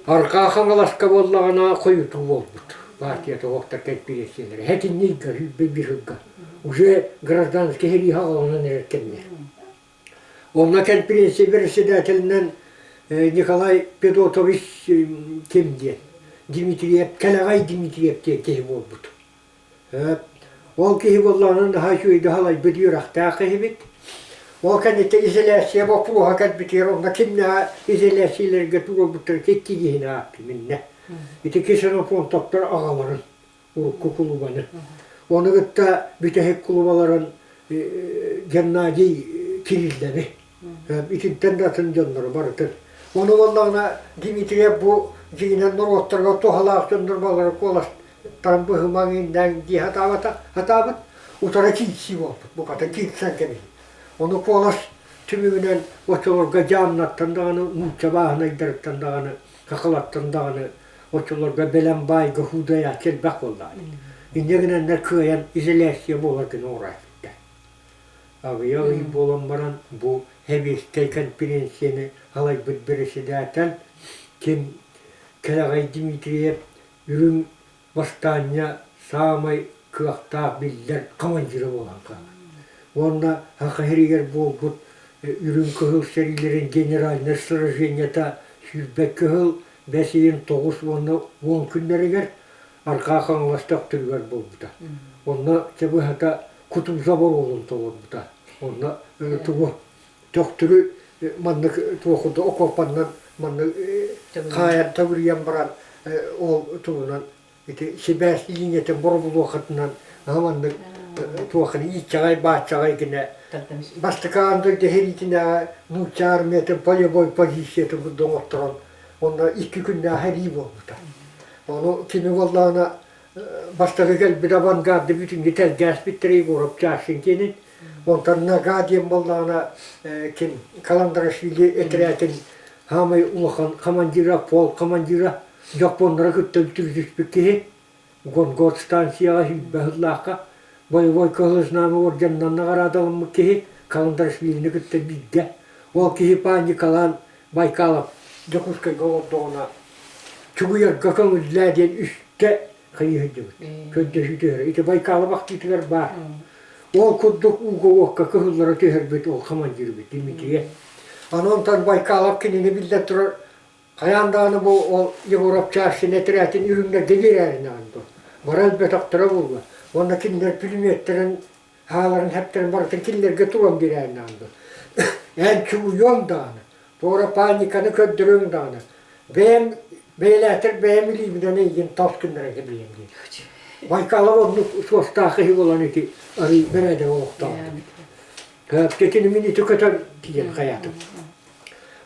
Арҕаа Хаҥаласка буоллаҕына хойутуу буолбут. Партия тоһуохтар кэлпириэссийэлэрэ сэтинньигэ 21 сылга уже гражданский сэрии саҕаланан эрэр кэмнэр. Онно кэнпириэнсийэ председателинэн Николай Федотович ким диэн Дмитриев, Кэлэҕэй Дмитриев диэн киһи буолбут. Ол киһи буоллаҕына наһаа үчүгэйдик салайбыт үөрэхтээх киһибит. Ол кэнниттэн изоляция боппуруоһа кэлбитигэр онно кимнээҕэ изоляцияларга туруорбуттара икки киһини ааттым иннэ. Ити Ксенофонтовтар аҕаларын урукку кулубаны. Ону кытта бүтэһик кулубаларын Геннадий Кириллэби. Итинтэн да атын дьоннору барытын. Ону буоллаҕына Дмитриев бу дьиҥинэн норуоттарга туһалаах дьоннор балары куоластарын быһымаҥ иҥнээҥ дии сатаабата сатаабыт утары киирсии буолбут букатын киирсэн кэбиһии. Ону куолас түмүгүнэн оччолорго дьаамнартан даҕаны нуучча бааһынайдарыттан даҕаны сахалартан даҕаны оччолорго бэлэм баайга хуудайааччы элбэх буоллаҕа. Инньэ гынаннар кыайан изоляция буолар гына ураатыттар. Аҕыйах ый буолан баран бу Сэбиэскэй конференцияны салайбыт бэрэссэдээтэл ким Кэлэҕэй Дмитриев үрүҥ бастаанньа саамай кыахтаах биллэр командира буолан хаалар. Уонна Саха сиригэр буолбут үрүҥ кыһыл сэриилэрин генеральнай сражениета 22 кыһыл бэс ыйын 9 уонна 10 күннэригэр Арҕаа Хаҥалас Төхтүрүгэр буолбута. Онно чэ быһата Кутузов оруолун толорбута. Онно тугу Төхтүрү маннык туох курдук окуопаннан маннык хаайан төгүрүйэн баран ол тугунан ити сибээс линиятын боробулуохатынан маннык туоханы ииччэҕэй бааччаҕай гинэ бастакы аан дойду сэриитинээҕи нуучча армиятын полевой позициятын курдук оҥотторон онно икки күннээх сэрии буолбута. Ону кини буоллаҕына бастакы кэлбит авангарды бүтүннүү тэлгээспиттэрэ Егоров Чашин диэнин. Онтон Нага диэн буоллаҕына ким Каландрашвили этэрээтин саамай улахан командира, полк командира, дьоппуоннары кытта үлтүрүтүспүт киһи. Гонгор станцияҕа 20 сыллаахха боевой Кыһыл Знамя орденынан наҕараадаламмыт киһи Каландрашвилини кытта бииргэ. Ол киһи паникалаан Байкалов Дьокуускайга олордоҕуна чугуйарга көҥүллээ диэн үстэ. хайыы сылдьыбыт. Көрдөһүү түһэр. Ити Байкалы бахтыытыгар баар. Ол курдук ууга уокка кыһыллара түһэрбит ол командирбит Дмитрий. Аны онтон Байкалов кинини биллэн турар хайаан даҕаны бу ол Егоров Чашин этэрээтин үрүҥнэргэ биэрээрин аҕын Бара өлбөтөхтөрө буолла. Уонна кинилэр пулеметтарын хааларын хэптэрин барытын кинилэргэ туран биэрээрин аҕын Эн чугуйуоҥ даҕаны, туора паниканы көрдөрүөҥ даҕаны, бэйэм бэйэлээтэр бэйэм илиибинэн эйигин тас гыннаран кэбиһиэм диэн. Байкалов оннук суостаах киһи буолан ити арый бэрээдэк олохтоох эбит. Кэптэтин мин ити көтөн тиийэн хайаатым.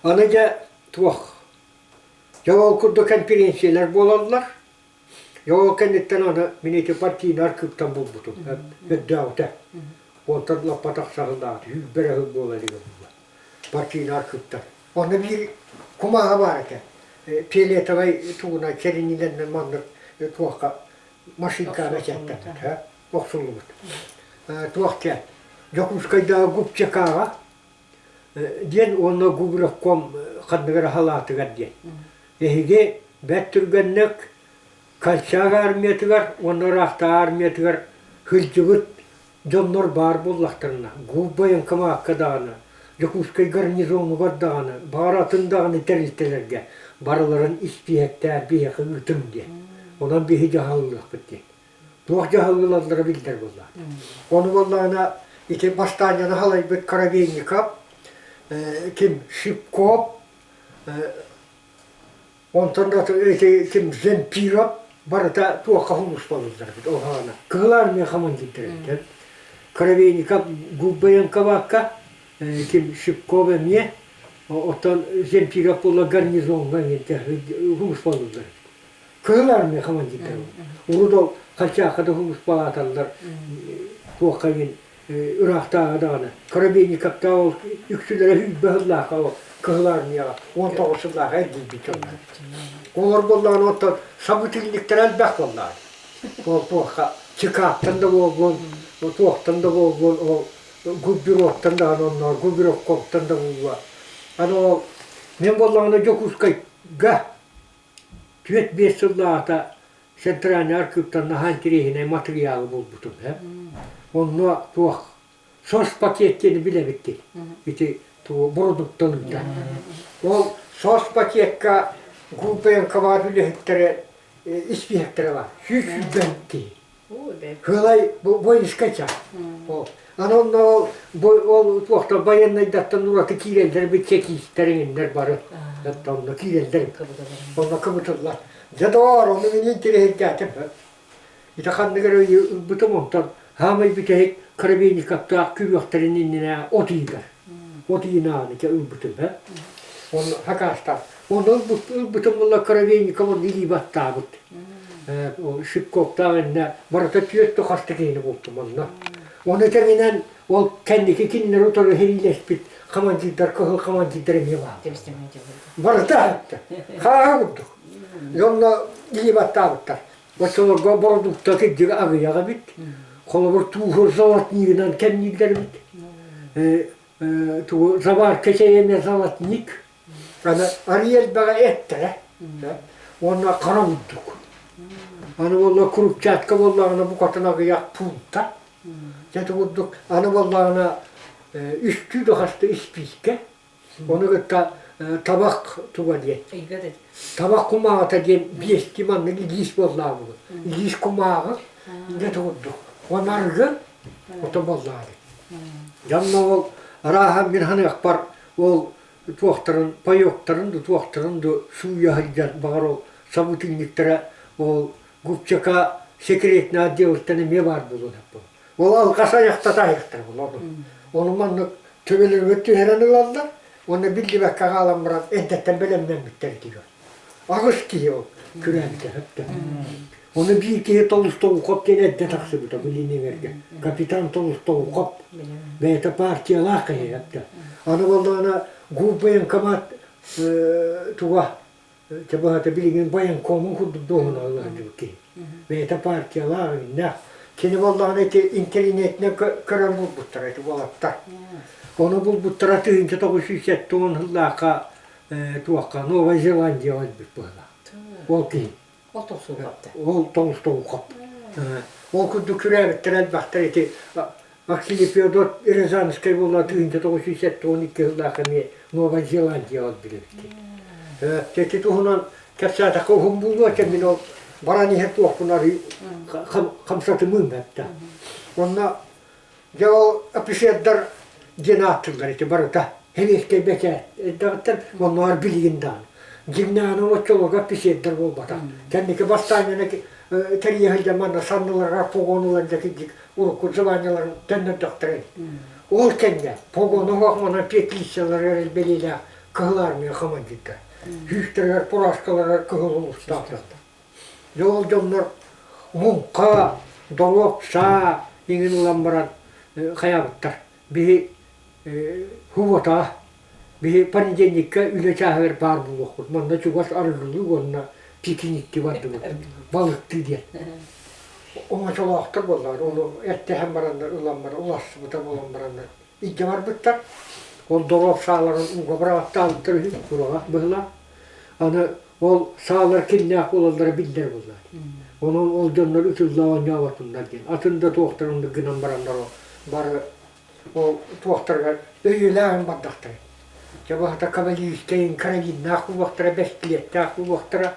Аны дьэ туох дьэ ол курдук конференциялар буолаллар. Дьэ ол кэнниттэн аны мин ити партийнай архыыптан булбутум. Өйдөөҕүтэ. Онтон лаппа тахсаһыллаабыт, сүүрбэ эрэ сыл буола илигэ буолла. Партийнай архыыптан. Онно биир кумааҕы баар этэ. Фиолетовай тугунан чэринилэнэн маннык туохха машинкаҕа бэчээттэммит, охсуллубут. Туох диэн Дьокуускайдааҕы Губчакаҕа диэн уонна Губревком ханныгар халаатыгар диэн. Эһиги бэрт түргэнник Колчак армиятыгар уонна ыраахтааҕы армиятыгар сылдьыбыт дьоннор баар буоллахтарына, Губ-военкомакка даҕаны, Дьокуускай гарнизонугар даҕаны, баҕар атын даҕаны тэрилтэлэргэ барыларын испииһэктээн биһиэхэ ыытыҥ диэн. Онон биһи дьаһаллыахпыт диэн. Туох дьаһал ылаллара биллэр буоллаҕа. Ону буоллаҕына ити бастаанньаны халайбыт Коробейников, ким Шипков, Онтон да ити ким Земпиров барыта туохха сулууспалыыллар эбит ол саҕана. Кыһыл Армия командирдара эбит. Коробейников Губаенковакка, ким Шипков эмиэ, оттон Земпиров буолла гарнизоҥҥа сулууспалыыллар эбит. Кыһыл Армия командирдара. Урут ол Хачаахха да сулууспалааталлар туохха иһин ыраахтааҕы даҕаны Коробейниковтаах ол үксүлэрэ сүүрбэ сыллаахха ол Кыһыл Армияҕа 19 сыллаахха эргийбит дьоннор. Олор буоллаҕына оттон собутыльниктара элбэх буоллаҕа. Ол туохха ЧК-ттан да буоллун, туохтан да буоллун, ол губбюроттан даҕаны онноор губбюрокомтан да буолуо. Аны ол мин буоллаҕына Дьокуускайга 4-5 сыллааҕыта центральный архыыптан наһаа интэриэһинэй матырыйаалы булбутум. Онно туох сос пакет диэни билэбит дии. Ити тугу бородуукталыыта. Ол сос пакекка ГУПНК-баар үлэһиттэрэ испииһэктэрэ баар. 120 киһи. Кыалай воинскай чаас. Ол. Аны онно ол бу ол туохтан байыаннайдартан ураты киирэллэр бит чекистэр иҥиннэр бары. Онно киирэллэр. Онно кыбытыллар. Дьэ доҕоор, ону мин интэриэһиргээтим. Ити ханнык эрэ ыйы ылбытым онтон хаамай бүтэһик Коробейниковтаах күрүөхтэрин иннинэ от ыйыгар. От ыйынааҕыны дьэ ылбытым. Онно хакаастаах. Онно ылбытым буолла Коробейников онно илии баттаабыт. Шипковтаах иннэ барыта түөрт хаста киһини бултум онно. Ону тэҥинэн ол кэнники кинилэри утары сэриилэспит командирдар, кыһыл командирдар эмиэ баар. Барыта хааһа курдук. Онно илии баттаабыттар. Оччолорго бородуукта кырдьыга аҕыйах эбит. Холобур, тууһу золотнигынан кэмнииллэр эбит. Тугу заварка чэйэ эмиэ золотник. Аны арыый элбэҕи эттэрэ. Уонна хара бурдук. Аны буолла крупчатка буоллаҕына букатын аҕыйах пуунта. Дьэ ити курдук аны буоллаҕына үстүү да хаста испиискэ. Ону кытта табах туга диэн. Табах кумааҕыта диэн биэсти маннык илиис буоллаҕа буолуо. Илиис кумааҕы дьэ ити курдук. Уонна арыгы ото буоллаҕа. Дьэ онно ол арааһа мин саныахпар ол туохтарын паёктарын да туохтарын да сууйа сылдьан баҕар ол собутыльниктара ол губчака секретный отделыттан эмиэ баар буолуон сөп ол алҕас айахтата айахтара буолуо ону маннык төбөлөрүгэр түһэрэн ылаллар уонна биллибэккэ хаалан баран эрдэттэн бэлэмнэммиттэр диyor аҕыс киһи ол күрээбитэ сөптө Ону биир киһи Толстоухов диэн эрдэ тахсыбыта билиниҥэргэ. Капитан Толстоухов бэйэтэ партиялаах киһи этэ. Аны буоллаҕына ГУП военкомат туга быһата билигин военкомун курдук дуоһунаҕа сылдьыбыт киһи. Бэйэтэ партиялаах иннээх. Кини буоллаҕына ити интэринэтинэн көрөн булбуттара ити уолаттар. Ону булбуттара 1970 сыллаахха туохха Новая Зеландияҕа өлбүт быһыылаах. Ол киһи. Ол тоҥсуурҕапта. Ол тоҥсуурҕап. Ол курдук күрээбиттэр элбэхтэр ити Василий Федот Рязанскай буолла 1972 сыллаах эмиэ Новай Зеландияҕа билэбит. Ити туһунан кэпсээтэххэ уһун буолуо этэ мин ол баран иһэр туохпун арый хамсатымыым эттэ. Онно дьэ ол офицердар диэн ааттыыллар ити барыта сэбиэскэй бэчээт эрдэҕиттэн оннооҕор билигин даҕаны. Дьиҥнээҕинэн оччолорго офицердар буолбатах. Кэнники бастаанньаны тэрийэ сылдьан манна санныларыгар погон ылан дьэ кирдик урукку званиеларын төннөрдөхтөрө. Ол кэннэ погону оһох манан петлицаларыгар бэлиэлээх Кыһыл Армия командирдар. Сүүстэригэр пураскаларыгар кыһыл улуустаахтар. Дьэ ол дьоннор муҥха, доруоп саа иҥин ылан баран хайаабыттар. Биһи һубуотаҕа биһи понедельникка үлэ чааһыгар баар буолуохпут. Манна чугас арыгылыы уонна пикникти бардыбыт. Балыктыы диэн. Оҥочолоохтор буоллар, ону эттэһэн бараннар, ылан баран, уларсыбыта буолан бараннар илдьэ барбыттар. Ол доруоп сааларын ууга быраҕаттаабыттар үһү, кураҕа быһылаах. Аны ол саалар кимнээх буолаллара биллэр буоллар. Онон ол дьоннор ытылла оонньооботуннар диэн. Атын да туохтарын оннук гынан бараннар ол бары ол туохтарыгар өйүлээҕин бардахтара. Дьэ баһата кавалерийскай карабиннаах буолуохтара, бэстилиэттээх буолуохтара,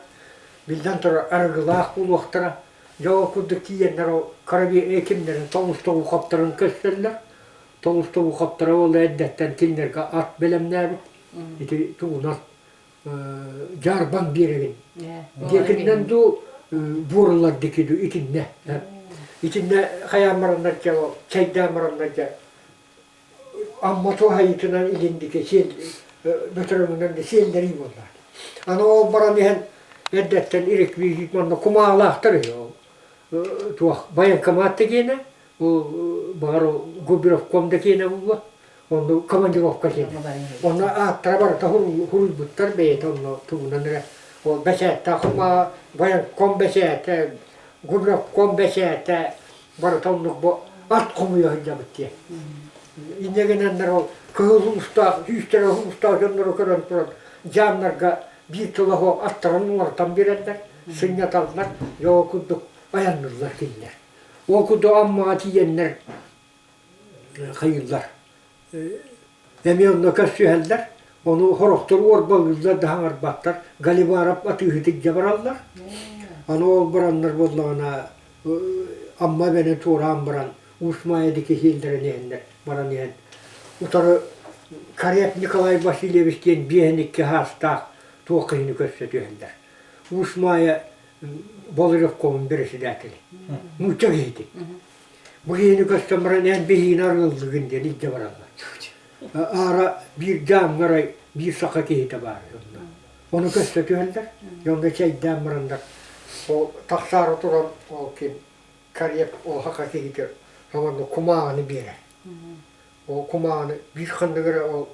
биллэн турар арыгылаах буолуохтара. Дьэ ол курдук тиийэннэр ол карабин кимнэрин тоҕус тоҕухаптарын көстөллөр. Тоҕус тоҕухаптара ол эрдэттэн кинилэргэ ат бэлэмнээбит. Ити тугунан дьаарбаҥ биэрэгин диэкиннэн дуу буорулар диэки дуу итиннэ итиннэ хайаан бараннар дьэ ол чэйдээн бараннар дьэ Амма туһайыытынан илин диэки сиэл бөтөрөҥүнэн да сиэллэрии буолла. Аны ол баран иһэн эрдэттэн реквизит манна кумаалаахтар үһү ол туох военкомат да диэнэ бу баҕар губировком да киэнэ буолуо онно командировка киэнэ онно ааттара барыта хуруйбуттар бэйэтэ онно тугунан эрэ ол бэчээттээх военком бэчээтэ губировком бэчээтэ барыта оннук бу ат хомуйа сылдьабыт диэн инньэ гынаннар ол кыһыл устаах сүүстэрэ устаах дьоннору көрөн туран дьаамнарга биир тыла суох аттарын уларытан биэрэллэр сынньаталлар дьэ ол курдук айанныыллар кинилэр Ол курдук Аммаҕа тиийэннэр хайыыллар. Эмиэ онно көрсүһэллэр. Ону сорохтор уорбалыыллар да хаҥарбаттар. Галиваров атыыһыт илдьэ бараллар. Аны ол бараннар буоллаҕына Амма эбэни туораан баран Уус Маайа диэки сиэллэрэн иһэннэр баран иһэн утары Кареп Николай Васильевич диэн 52 саастаах туох киһини көрсө түһэллэр. Уус Маайа Болыревкомун бэрэсэдээтэлэ. Нуучча киһити. Бу киһини көстөн баран эн биһиини арыаллыгын диэн илдьэ бараллар. Аара биир дьаамҥа арай биир саха киһитэ баар онно. Ону көстө түһэллэр. Дьоҥҥо чэйдээн бараннар ол тахсаары туран ол ким карьер ол саха киһитэ онно кумааҕыны биэрэр. Ол кумааҕыны биир ханнык эрэ ол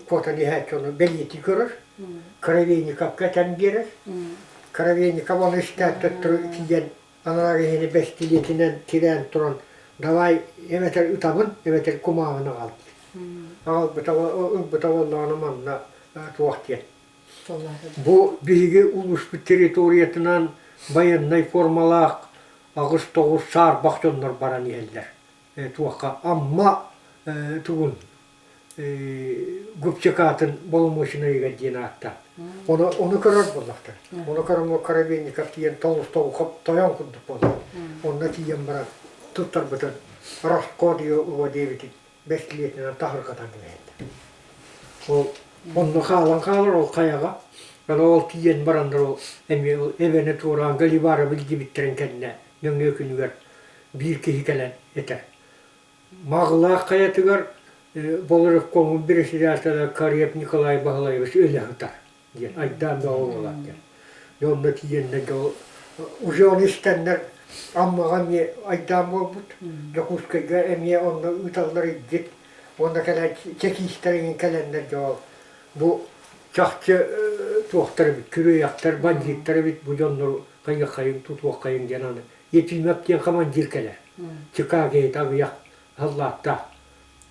куотан иһээччи ону бэлиэтии көрөр, Коровейниковка этэн биэрэр. Коровейников ону истээт төттөрү тиийэн анараа киһини бэстилиэтинэн тирээн туран давай эбэтэр ытабын, эбэтэр кумааҕыны аҕал аҕалбыта ылбыта буоллаҕына манна туох диэн. Бу биһиги улууспут территориятынан байыаннай формалаах 8-9 саарбах дьоннор баран иһэллэр. Туохха Амма тугун губчекатын боломуочунайыгар диэн ааттаан. Ону, ону көрөр буоллахтар. Ону көрөн Коробейников тиийэн Толстовхоп тойон курдук буолла. Онно тиийэн баран туттарбытын расход его диэбитин бэстилиэтинэн таһырҕатан кэбиһэллэр. Ол онно хаалан хаалар ол хайаҕа. Аны ол тиийэн бараннар ол эмиэ эбэни туораан Галивара билдибиттэрин кэннэ нөҥүө күнүгэр биир киһи кэлэн этэр. Маҕылаах хайатыгар Болоровкомун председателэ Кареп Николай Баһылаевич өлө сытар диэн айдаан бөҕө буолар диэн. Дьэ онно тиийэннэр дьэ ол уже ону истэннэр Аммаҕа эмиэ айдаан буолбут, Дьокуускайга эмиэ онно ыыталлар илдьит уонна кэлэн чэкиистэр эҥин кэлэннэр дьэ ол бу чахчы туохтар эбит, күрүөйэхтэр, бандьыыттар эбит бу дьоннору хайыаххайыҥ, тутуоххайыҥ диэн аны Ефимов диэн командир кэлэр. Чикагоҕа аҕыйах саллааттаах.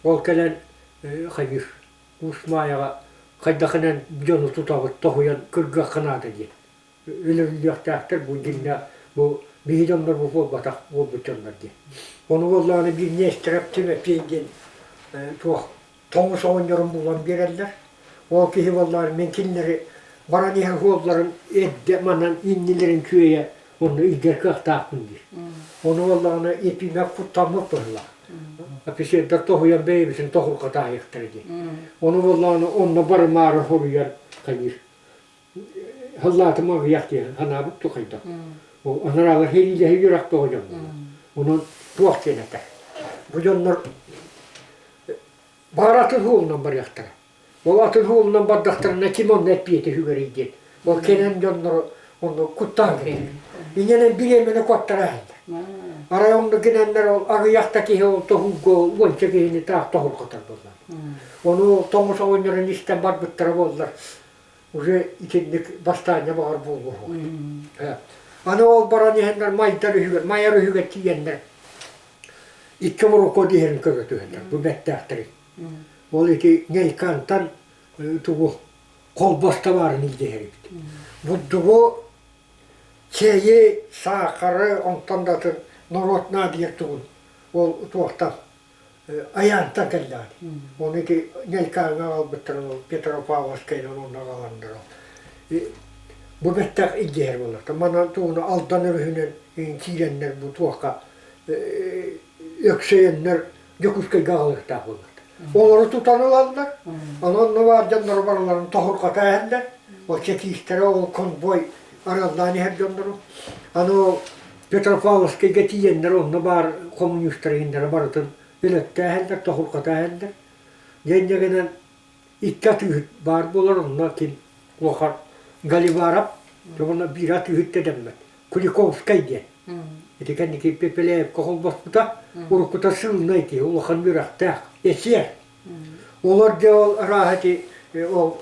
Ол кэлэн хайыыр Уус Маайаҕа хайдахынан дьону тутабыт, тоһуйан кыргыахха наада диэн. Өлөрүллүөхтээхтэр бу дьиҥнээх бу биһи дьоннор бу буолбатах буолбут дьоннор диэн. Ону буоллаҕына биир Нестеров Тимофей диэн туох тоҥус оҕонньорун булан биэрэллэр. Ол киһи буоллаҕына мин кинилэри баран иһэр суолларын эрдэ манан иннилэрин күөйэ онно илдьэр кыахтаахпын диир. Ону буоллаҕына Епимов куттаммыт быһыылаах. Офицердар тоһуйан бэйэбитин тоһурҕата аһыахтара диэн. Ону буоллаҕына онно барымаары хоруйар хайыыр. Халлаатым аҕыйах диэн санаабыт тухайдах. Ол анараалар сэриилэһэ үөрэх бөҕө дьон буолар. Онон туох диэн этэр. Бу дьоннор баар атын суолунан барыахтара. Ол атын суолунан бардахтарына ким онно эппиэти сүгэрий диэн. Ол кэнэн дьоннору онно куттаан кэлэр. Иннэнэн бириэмэни куоттара иһэллэр. Арай онно гинэннэр ол аҕыйах да киһи ол тоһууга уонча киһини таах тоһурҕатар буолла. Ону тоҥус оҕонньорун истэн барбыттара буоллар уже итинник бастаанньа баҕар буолуо Аны ол баран иһэннэр майдар үһүгэр, майар үһүгэр тиийэннэр икки морокуо иһэрин көрө түһэллэр бу бэттээхтэрин. Ол ити Нелькантан тугу холбос табаарын илдьэ иһэр эбит. Бурдугу, чэйи, саахары, онтон да атын норуот наадыйар тугун ол туохтан Айаантан кэллэҕэ дии. Ону ити Нелькаҥҥа аҕалбыттарын ол Петропавловскайынан онно аҕаланнар ол. Бу бэттэх илдьиһэр буолар. Манан тугуна Алдан өрүһүнэн киирэннэр бу туохха өксөйөннөр Дьокуускайга аҕалыахтаах буоллар. Олору тутан ылаллар. Онон онно баар дьоннору барыларын тоһурҕата иһэллэр. Ол чекистэрэ ол конвой араллаан иһэр дьоннору. Аны ол Петропавловскайга тиийэннэр онно баар хомуньуустар иһиннэрэ барытын өлөттөөһөллөр, тоһурҕатааһэллэр. Дьэ инньэ гынан икки атыыһыт баар буолар, онно ким улахан Галиваров, уонна биир атыыһыт да дэммэт, Куликовскай диэн. Ити кэнники Пепеляевка холбоспута, уруккута сыылынай киһи, улахан үөрэхтээх, эсиэр. Олор дьэ ол арааһа ити ол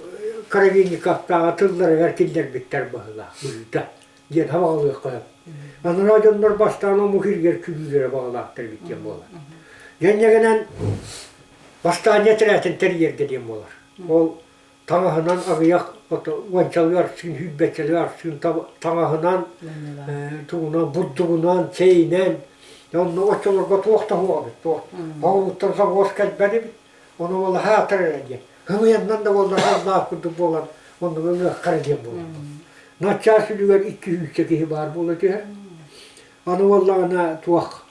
Коровинниковтааҕы тылларыгар киллэрбиттэр быһыылаах быһыыта. диэн сабаҕалыахха сөп. Анараа дьоннор бастаан омук иһигэр күлүүлэрэ баҕалаахтар эбит диэн буолар. Дьэнньэгинэн бастаанньа этэрээтин тэрийэргэ диэн буолар. Ол таҥаһынан аҕыйах уончалыы арсыын, сүүрбэччэлии арсыын таҥаһынан, тугунан, бурдугунан, чэйинэн, онно оччолорго туох да суох эбит, туох. Хоҕуруттан собуос кэлбэт эбит, ону ол аһаатар эрэ диэн. Ымыйаннан да буоллар аллаах курдук буолан оннук ылыаххара диэн буолар. Начаас үлүгэр икки сүүсчэ киһи баар буола түһэр. Аны буоллаҕына туох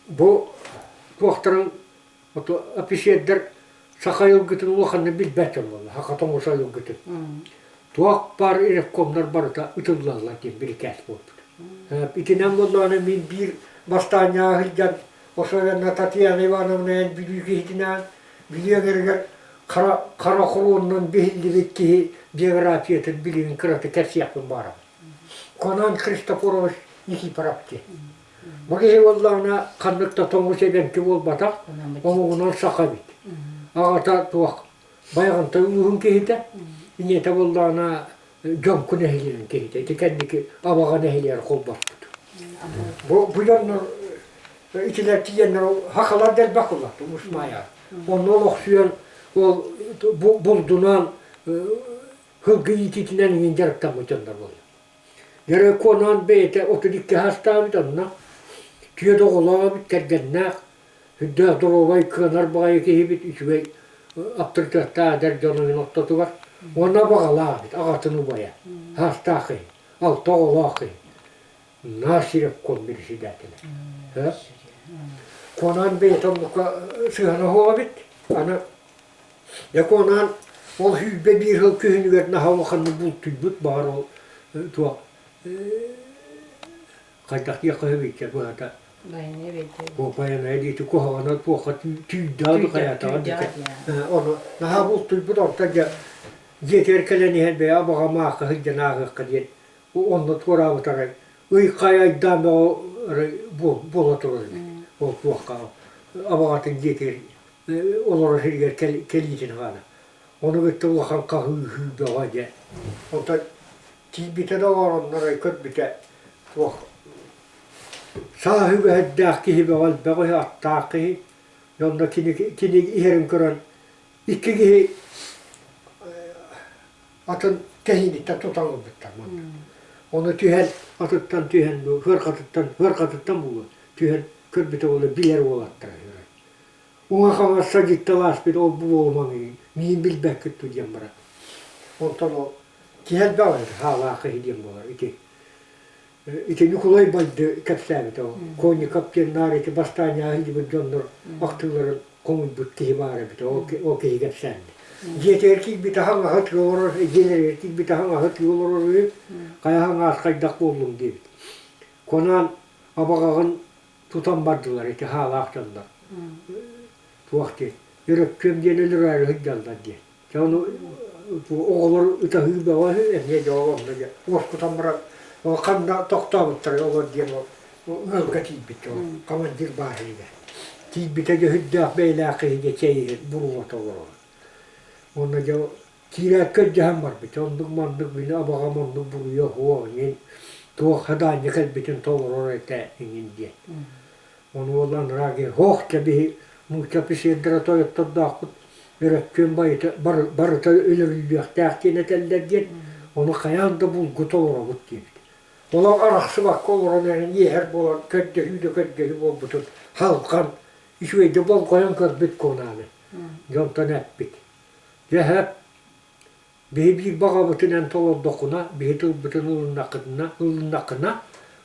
бу туохтарын офицердэр саха айылгытын улаханнык билбэт дьон буолла, саха тоҥус айылгытын. Туох баар ревкомнар барыта ытыллаллар диэн бирикээс буолбут. Итинэн буоллаҕына мин биир бастаанньаҕа сылдьан Особенно Татьяна Ивановна эн Бүлүү киһитинээн Бүлүү эҥэригэр хара, хара хоруонунан биһиллибит киһи биографиятын билигин кыратык кэпсиэхпин баҕарабын. Конан Христофорович Никифоров диэн. Бу киһи буоллаҕына ханнык да тоҥус эбэҥки буолбатах, омугунан саха эбит. Аҕата туох Байаҕантай улууһун киһитэ, ийэтэ буоллаҕына Дьоҥку нэһилиэгин киһитэ, ити кэнники Абаҕа нэһилиэгэр холбоспут. Бу, бу дьоннор итилэр тиийэннэр хахалар да элбэх куллатты Усмайа. Онно олохсуйан ол булдунан сылгы иитиитинэн иҥин дьарыктаммыт дьоннор буолла. Дьэ Куонаан бэйэтэ 32 саастаабыт онно түөрт оҕолообут кэргэннээх Үрдээх доруобай, кыанар баҕайы киһибит үчүгэй аптарытыаттаах эдэр дьонун ортотугар уонна баҕалаах эбит аҕатын убайа, саастаах киһи, алта оҕолоох киһи. Наар сирекком председателэ. Куонаан бэйэтэ оннукка сыһыана суох эбит. Аны дьэ Куонаан ол 21 сыл күһүнүгэр наһаа улаханнык бултуйбут баҕар ол туох хайдах диэххэ сөбүй быһата Байанай диэти куһаҕана туохха түүрдээх хайаатаҕа диэтэ ону наһаа бултуйбут онтон дьэ дьиэтигэр кэлэн иһэн бэйэ абаҕа маахха сылдьан ааҕыахха диэн онно туораабыт арай ый хай айдаан бөҕө арай буола турар эбит ол туохха абаҕатын дьиэтигэр олорор сиригэр кэлиитин хаана ону кытта улахан хаһыы бөҕө дьэ онтон Тиийбитэ да олороннор көрбүтэ туох сааһы үгэһэрдээх киһи бөҕө элбэх үһү аттаах киһи онно кини кини иһэрин көрөн икки киһи атын Кэһииниттэн тутан ылбыттар манна. Ону түһэн, атыттан түһэн, ыархатыттан, ыархатыттан буолуо, түһэн көрбүтэ буолла билэр уолаттара үһү. Уҥа-хаҥас садьытталааспыт ол-бу буолумаҥ миин билбэккит дуу диэн баран. Онтон ол киһи элбэх этэ, хаалаах киһи диэн буолар ити. Ити Ньукулай Байды кэпсээбитэ ол. Конников диэн наар ити бастаан сылдьыбыт дьоннор ахтыыларын хомуйбут киһи баар эбит, ол киһи кэпсээннэ. Дьиэтигэр киирбит аһаҥ аһы тыа олорор, дьиэлэригэр киирбит аһаҥ аһы тыа олорор үһү, хайа аһаҥ хайдах буоллуҥ диэбит. Куонаан абаҕаҕын тутан бардылар ити хаалаах дьоннор. Туох диэн, өрөккүөм диэн өлөрөөрү сылдьаллар диэн. Дьэ ону оҕолор ытаһыы бөҕө үһү, эмиэ дьэ онно дьэ уоскутан баран ханна тохтообуттарай олор диэн ол ыалга тиийбит ол командир баар иһигэр. Тиийбитэ дьэ сүрдээх бэйэлээх киһи дьэ чэй иһэн буруота олорор. Уонна дьэ киирээккэ өйдөһөн барбыт. Оннук-маннык мин абаҕам оннук буруйа суох иҥин туох садаанньа кэлбитин толорор этэ иҥин диэн. Ону уолла анараа киһи һоох дьэ биһи нуучча офицердара тойоттордоохпут өрөппүөн байыта барыта өлөрүллүөхтээх диэн этэллэр диэн ону хайаан да булгу толоробут диэбит. Олох арахсыбакка олорон эрэн иэһэр буолан көрдөһүү да көрдөһүү буолбутун халҕан үчүгэйдик болҕойон көрбүт Куонааны дьонтон эппит. Дьэ Биһи биир баҕабытын эн толордоххуна, биһи тылбытын ылыннаххытына, ылыннаххына,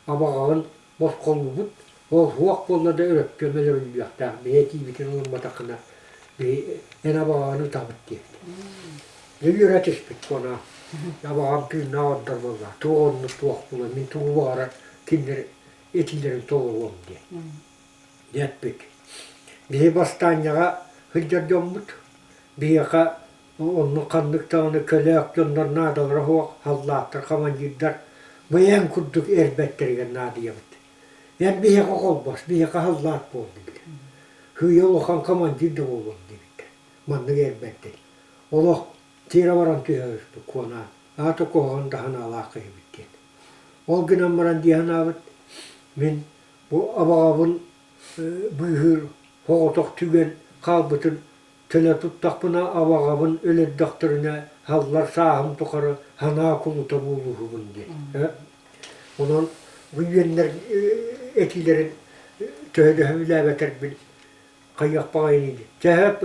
абаҕаҕын босхолуубут, ол суох буолла да өрөппүөм өлөрүллүөхтээх, биһи этиибитин ылымматаххына, биһи эн абаҕаҕын ытабыт диэбит. Дьэ үөрэ түспүт куона, абаҕам тыыннаах ордор буолла, туох оннук туох буолуо, мин тугу баҕарар кинилэр этиилэрин толоруом диэн. Диэппит. Биһи бастаанньаҕа сылдьар дьоммут, биһиэхэ Оннук ханнык даҕаны көлөөх дьоннор наадалара суох, халлааттар, командирдар бэйэҥ курдук эрбэттэригэр наадыйабыт. Эн биһиэхэ холбос, биһиэхэ халлаат буол диэбит. Сыыйа улахан командир да буолуом диэбиттэр. Маннык эрбэттэр. Олох тиэрэ баран түһэ куонаан, аата куһаҕан да санаалаах киһибит диэн. Ол гынан баран дии санаабыт, мин бу абаҕабын быыһыыр соҕотох түгэн хаалбытын Төлө туттахпына абаҕабын өлөрдөхтөрүнэ саллар сааһым тухары санаа кулута буолууһубун диэн. Онон бу үөннэр этиилэрин төһө да сөбүлээбэтэрбин хайыах баҕайыный диэн. Чэһэп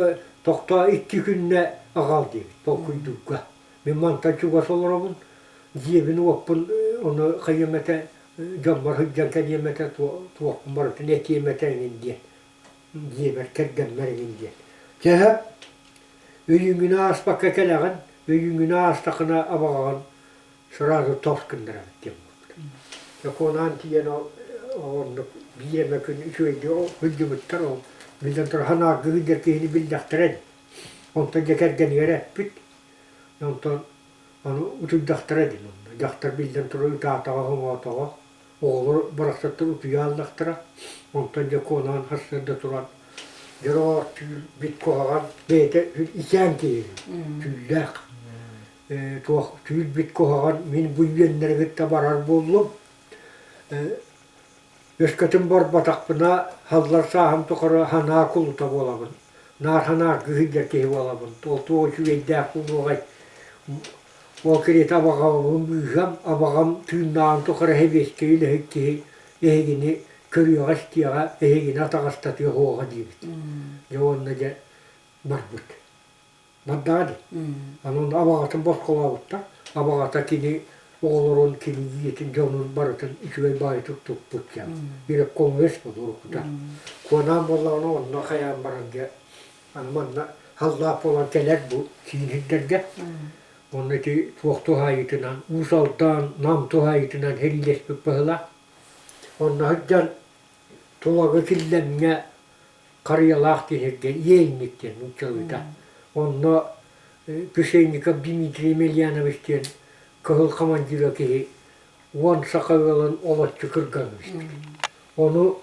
тохтоо икки күннэ аҕал диэбит толкуйдуурга. Мин мантан чугас олоробун, дьиэбин-уоппун ону хайыам этэ, дьоммор сылдьан кэлиэм этэ, туохпун барытын этиэм этэ эҥин диэн. Дьиэбэр кэргэммэр эҥин диэн. Чэһэ, өйүүҥҥүнэ ааспакка кэлэҕин, өйүүҥҥүнэ аастаххына абаҕаҕын сразу тос гыннарабыт диэн буолбут. Дьокуонаан тиийэн ол оннук биир эмэ күн үчүгэйдик сылдьыбыттар ол биллэн турар санааргыы сылдьар киһини биллэхтэрэ ини. Онтон дьэ кэргэнигэр эппит. Онтон аны утуйдахтара дин онно. Дьахтар биллэн турар ытаатаҕа, хоҥоотоҕо. Оҕолор барахсаттар утуйа аллахтара, онтон дьэ куонаан сарсыарда туран дьоро түүл бит куһаҕан бэйэтэ ичээн киһи түүллээх туох түүл бит куһаҕан мин бу үөннэри кытта барар буоллум өскөтүн барбатахпына халлар сааһым тухары санаа кулута буолабын наар санааргыы сылдьар киһи буолабын ол туох үчүгэйдээх буолуоҕай Ол кэриэтэ абаҕабын быыһыам, абаҕам тыыннааҕын тухары сэбиэскэй үлэһит киһи эһигини көрүөҕэ-истиэҕэ, эһигини атаҕастатыа суоҕа диэбит. Дьэ уонна дьэ барбыт. Бардаҕа дии. Аны онно абаҕатын босхолообуттар. Абаҕата кини оҕолорун, кини дьиэтин, дьонун барытын үчүгэй баайытык туппут диэн. Ревкомвес буолуо уруккута. Куонаан буоллаҕына онно хайаан баран дьэ аны манна халлаап буолан кэлэр бу киин сирдэргэ. Уонна ити туох туһаайыытынан, Уус Алдан, Нам туһаайыытынан сэриилэспит быһыылаах. Онно сылдьан Тулагы Киллэмҥэ Харыйалаах диэн Ельник диэн нууччалыыта. Онно Крушенников Дмитрий Емельянович диэн кыһыл командира киһи 10 саха ыалын олоччу кырган испит. Ону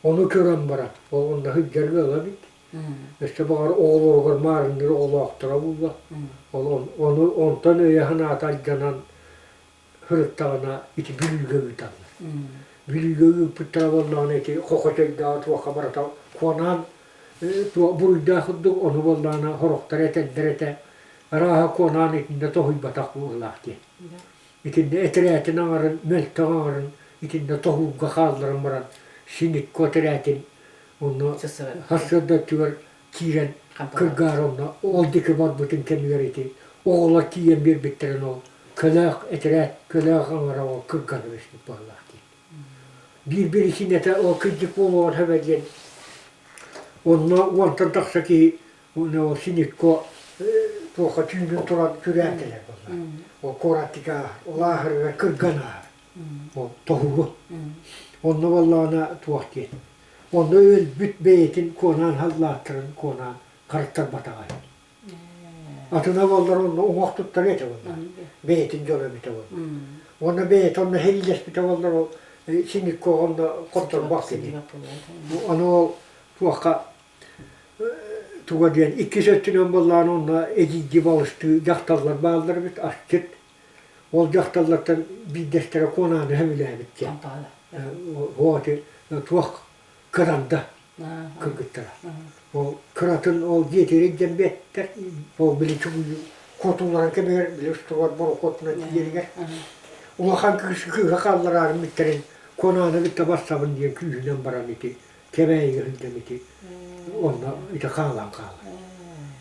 ону көрөн баран, ол онно сылдьар ыала эбит. Өссө баҕар оҕолоругар маарынныр оҕолоохторо буолла. Ол ону онтон өйө-санаата алдьанан сырыттаҕына ити Бүлүүгэ ыыталлар. Бүлүүгэ ыыппыттара буоллаҕына ити хохочойдооҕу туохха барыта куонаан буруйдаах курдук ону буоллаҕына сорохтор этэллэр этэ. Арааһа Куонаан итиннэ тоһуйбатах буоллаах диэн. Итиннэ этэрээтин аҥарын, мөлтөх аҥарын итиннэ тоһуурга хаалларан баран Синикко этэрээтин онно сарсыарда өттүгэр киирэн кыргаара онно ол диэки барбытын кэмигэр ити оҕолор тиийэн биэрбиттэрин ол көлөөх этэрээт көлөөх аҥара ол кырганы түспүт быһыылаах диэн. Биир биричиинэтэ ол кырдьык буолуоҕун сөбө диэн онно уонтан тахса киһи ол Синикко туохха түүнүн туран күрээн кэлэр буолла. Ол куораттыга ол ааһарыгар кырган ааһар. Ол тоһугу. Онно буоллаҕына туох диэн. Онно өлбүт бэйэтин куонаан халлааттарын куонаан харыттарбатаҕа. Атына буоллар онно уҥуох туттар этэ буолла. Бэйэтин дьоно эбитэ буолла. Уонна бэйэтэ онно сэриилэспитэ буоллар ол Синикко онно хотторбох кини. Ону ол туохха туга диэн иккис өттүнэн буоллаҕына онно эдьиийдии балыстыы дьахталлар бааллар эбит асчыт ол дьахталлартан биирдэстэрэ Куонааны сөбүлээбит диэн вот туох кыранда кыргыттара ол кыратын ол дьиэтигэр диэн биэттэр ол били куотулларын кэмигэр били устугар борокуотунан тиийэригэр улахан кыыс кыыһа хааллараарын бүттэрин Куонааны кытта барсабын диэн күүһүнэн баран ити Кэбээйигэ сылдьан ити онно ити хаалан хаалар.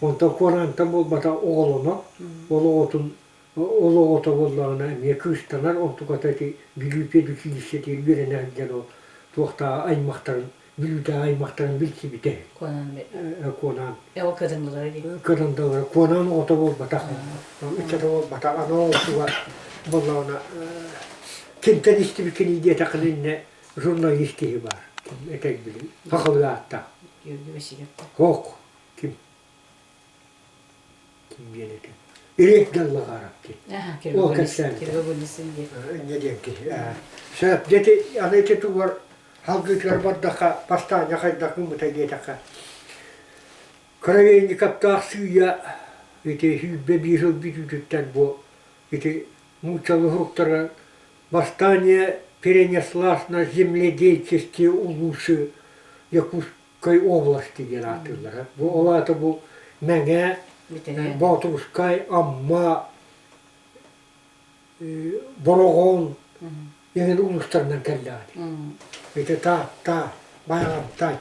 Онтон Куораантан буолбата оҕолоно, ол оҕотун ол оҕото буоллаҕына эмиэ кыыстанар, онтуката ити Бүлүү педучилищетигэр үөрэнэ сылдьан ол туохтааҕы аймахтарын Бүлүүтээҕи аймахтарын билсибитэ. Куонаан Куонаан. Ол кырандалара дии. Кырандалара. Куонаан оҕото буолбатах. Ыччата буолбатах. Аны ол туга буоллаҕына кимтэн истибиккиний диэтэххинэ иннэ журналист киһи баар. Этэр били сахалыы ааттаах. Георгий Васильев. Ок. Ким? Ким диэн этэ? Ирек Даллагаров диэн. Ол кэпсээбитэ. Инньэ диэн киһи. Сөп. Дьэ аны ити тугар халгыытыгар бардахха бастаанньа хайдах гыммыта диэтэххэ Коровейниковтаах сыыйа ити 21 сыл бүтүүтүттэн бу ити нууччалыы суруктара Восстание перенеслась на земледельческие улусы Якутской области диэн ааттыыллара. Бу ол аата бу Мэҥэ, Боотурускай, Амма, Бороҕон эҥин улуустарынан кэллэҕэ дии. Ити Таатта, Байаҕантай.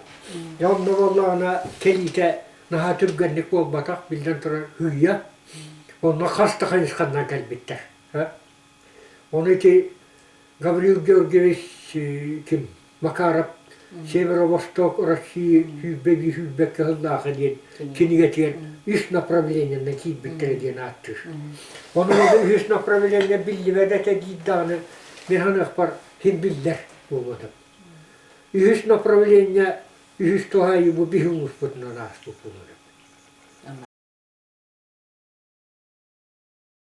Дьэ онно буоллаҕына кэлиитэ наһаа түргэнник буолбатах, биллэн турар, һыыйа. Онно хас да хайысханнан кэлбиттэр. Ону ити Гаврил Георгиевич ким Макаров Северо-Восток России 21 сүүрбэккэ сыллааҕы диэн кинигэтигэр үс направлениенан киирбиттэрэ диэн ааттыыр. Ону үһүс направление биллибэт этэ диир даҕаны мин саныахпар син биллэр буолуо Үһүс направление үһүс туһаайыы бу биһи улууспутунан ааспыт буолар.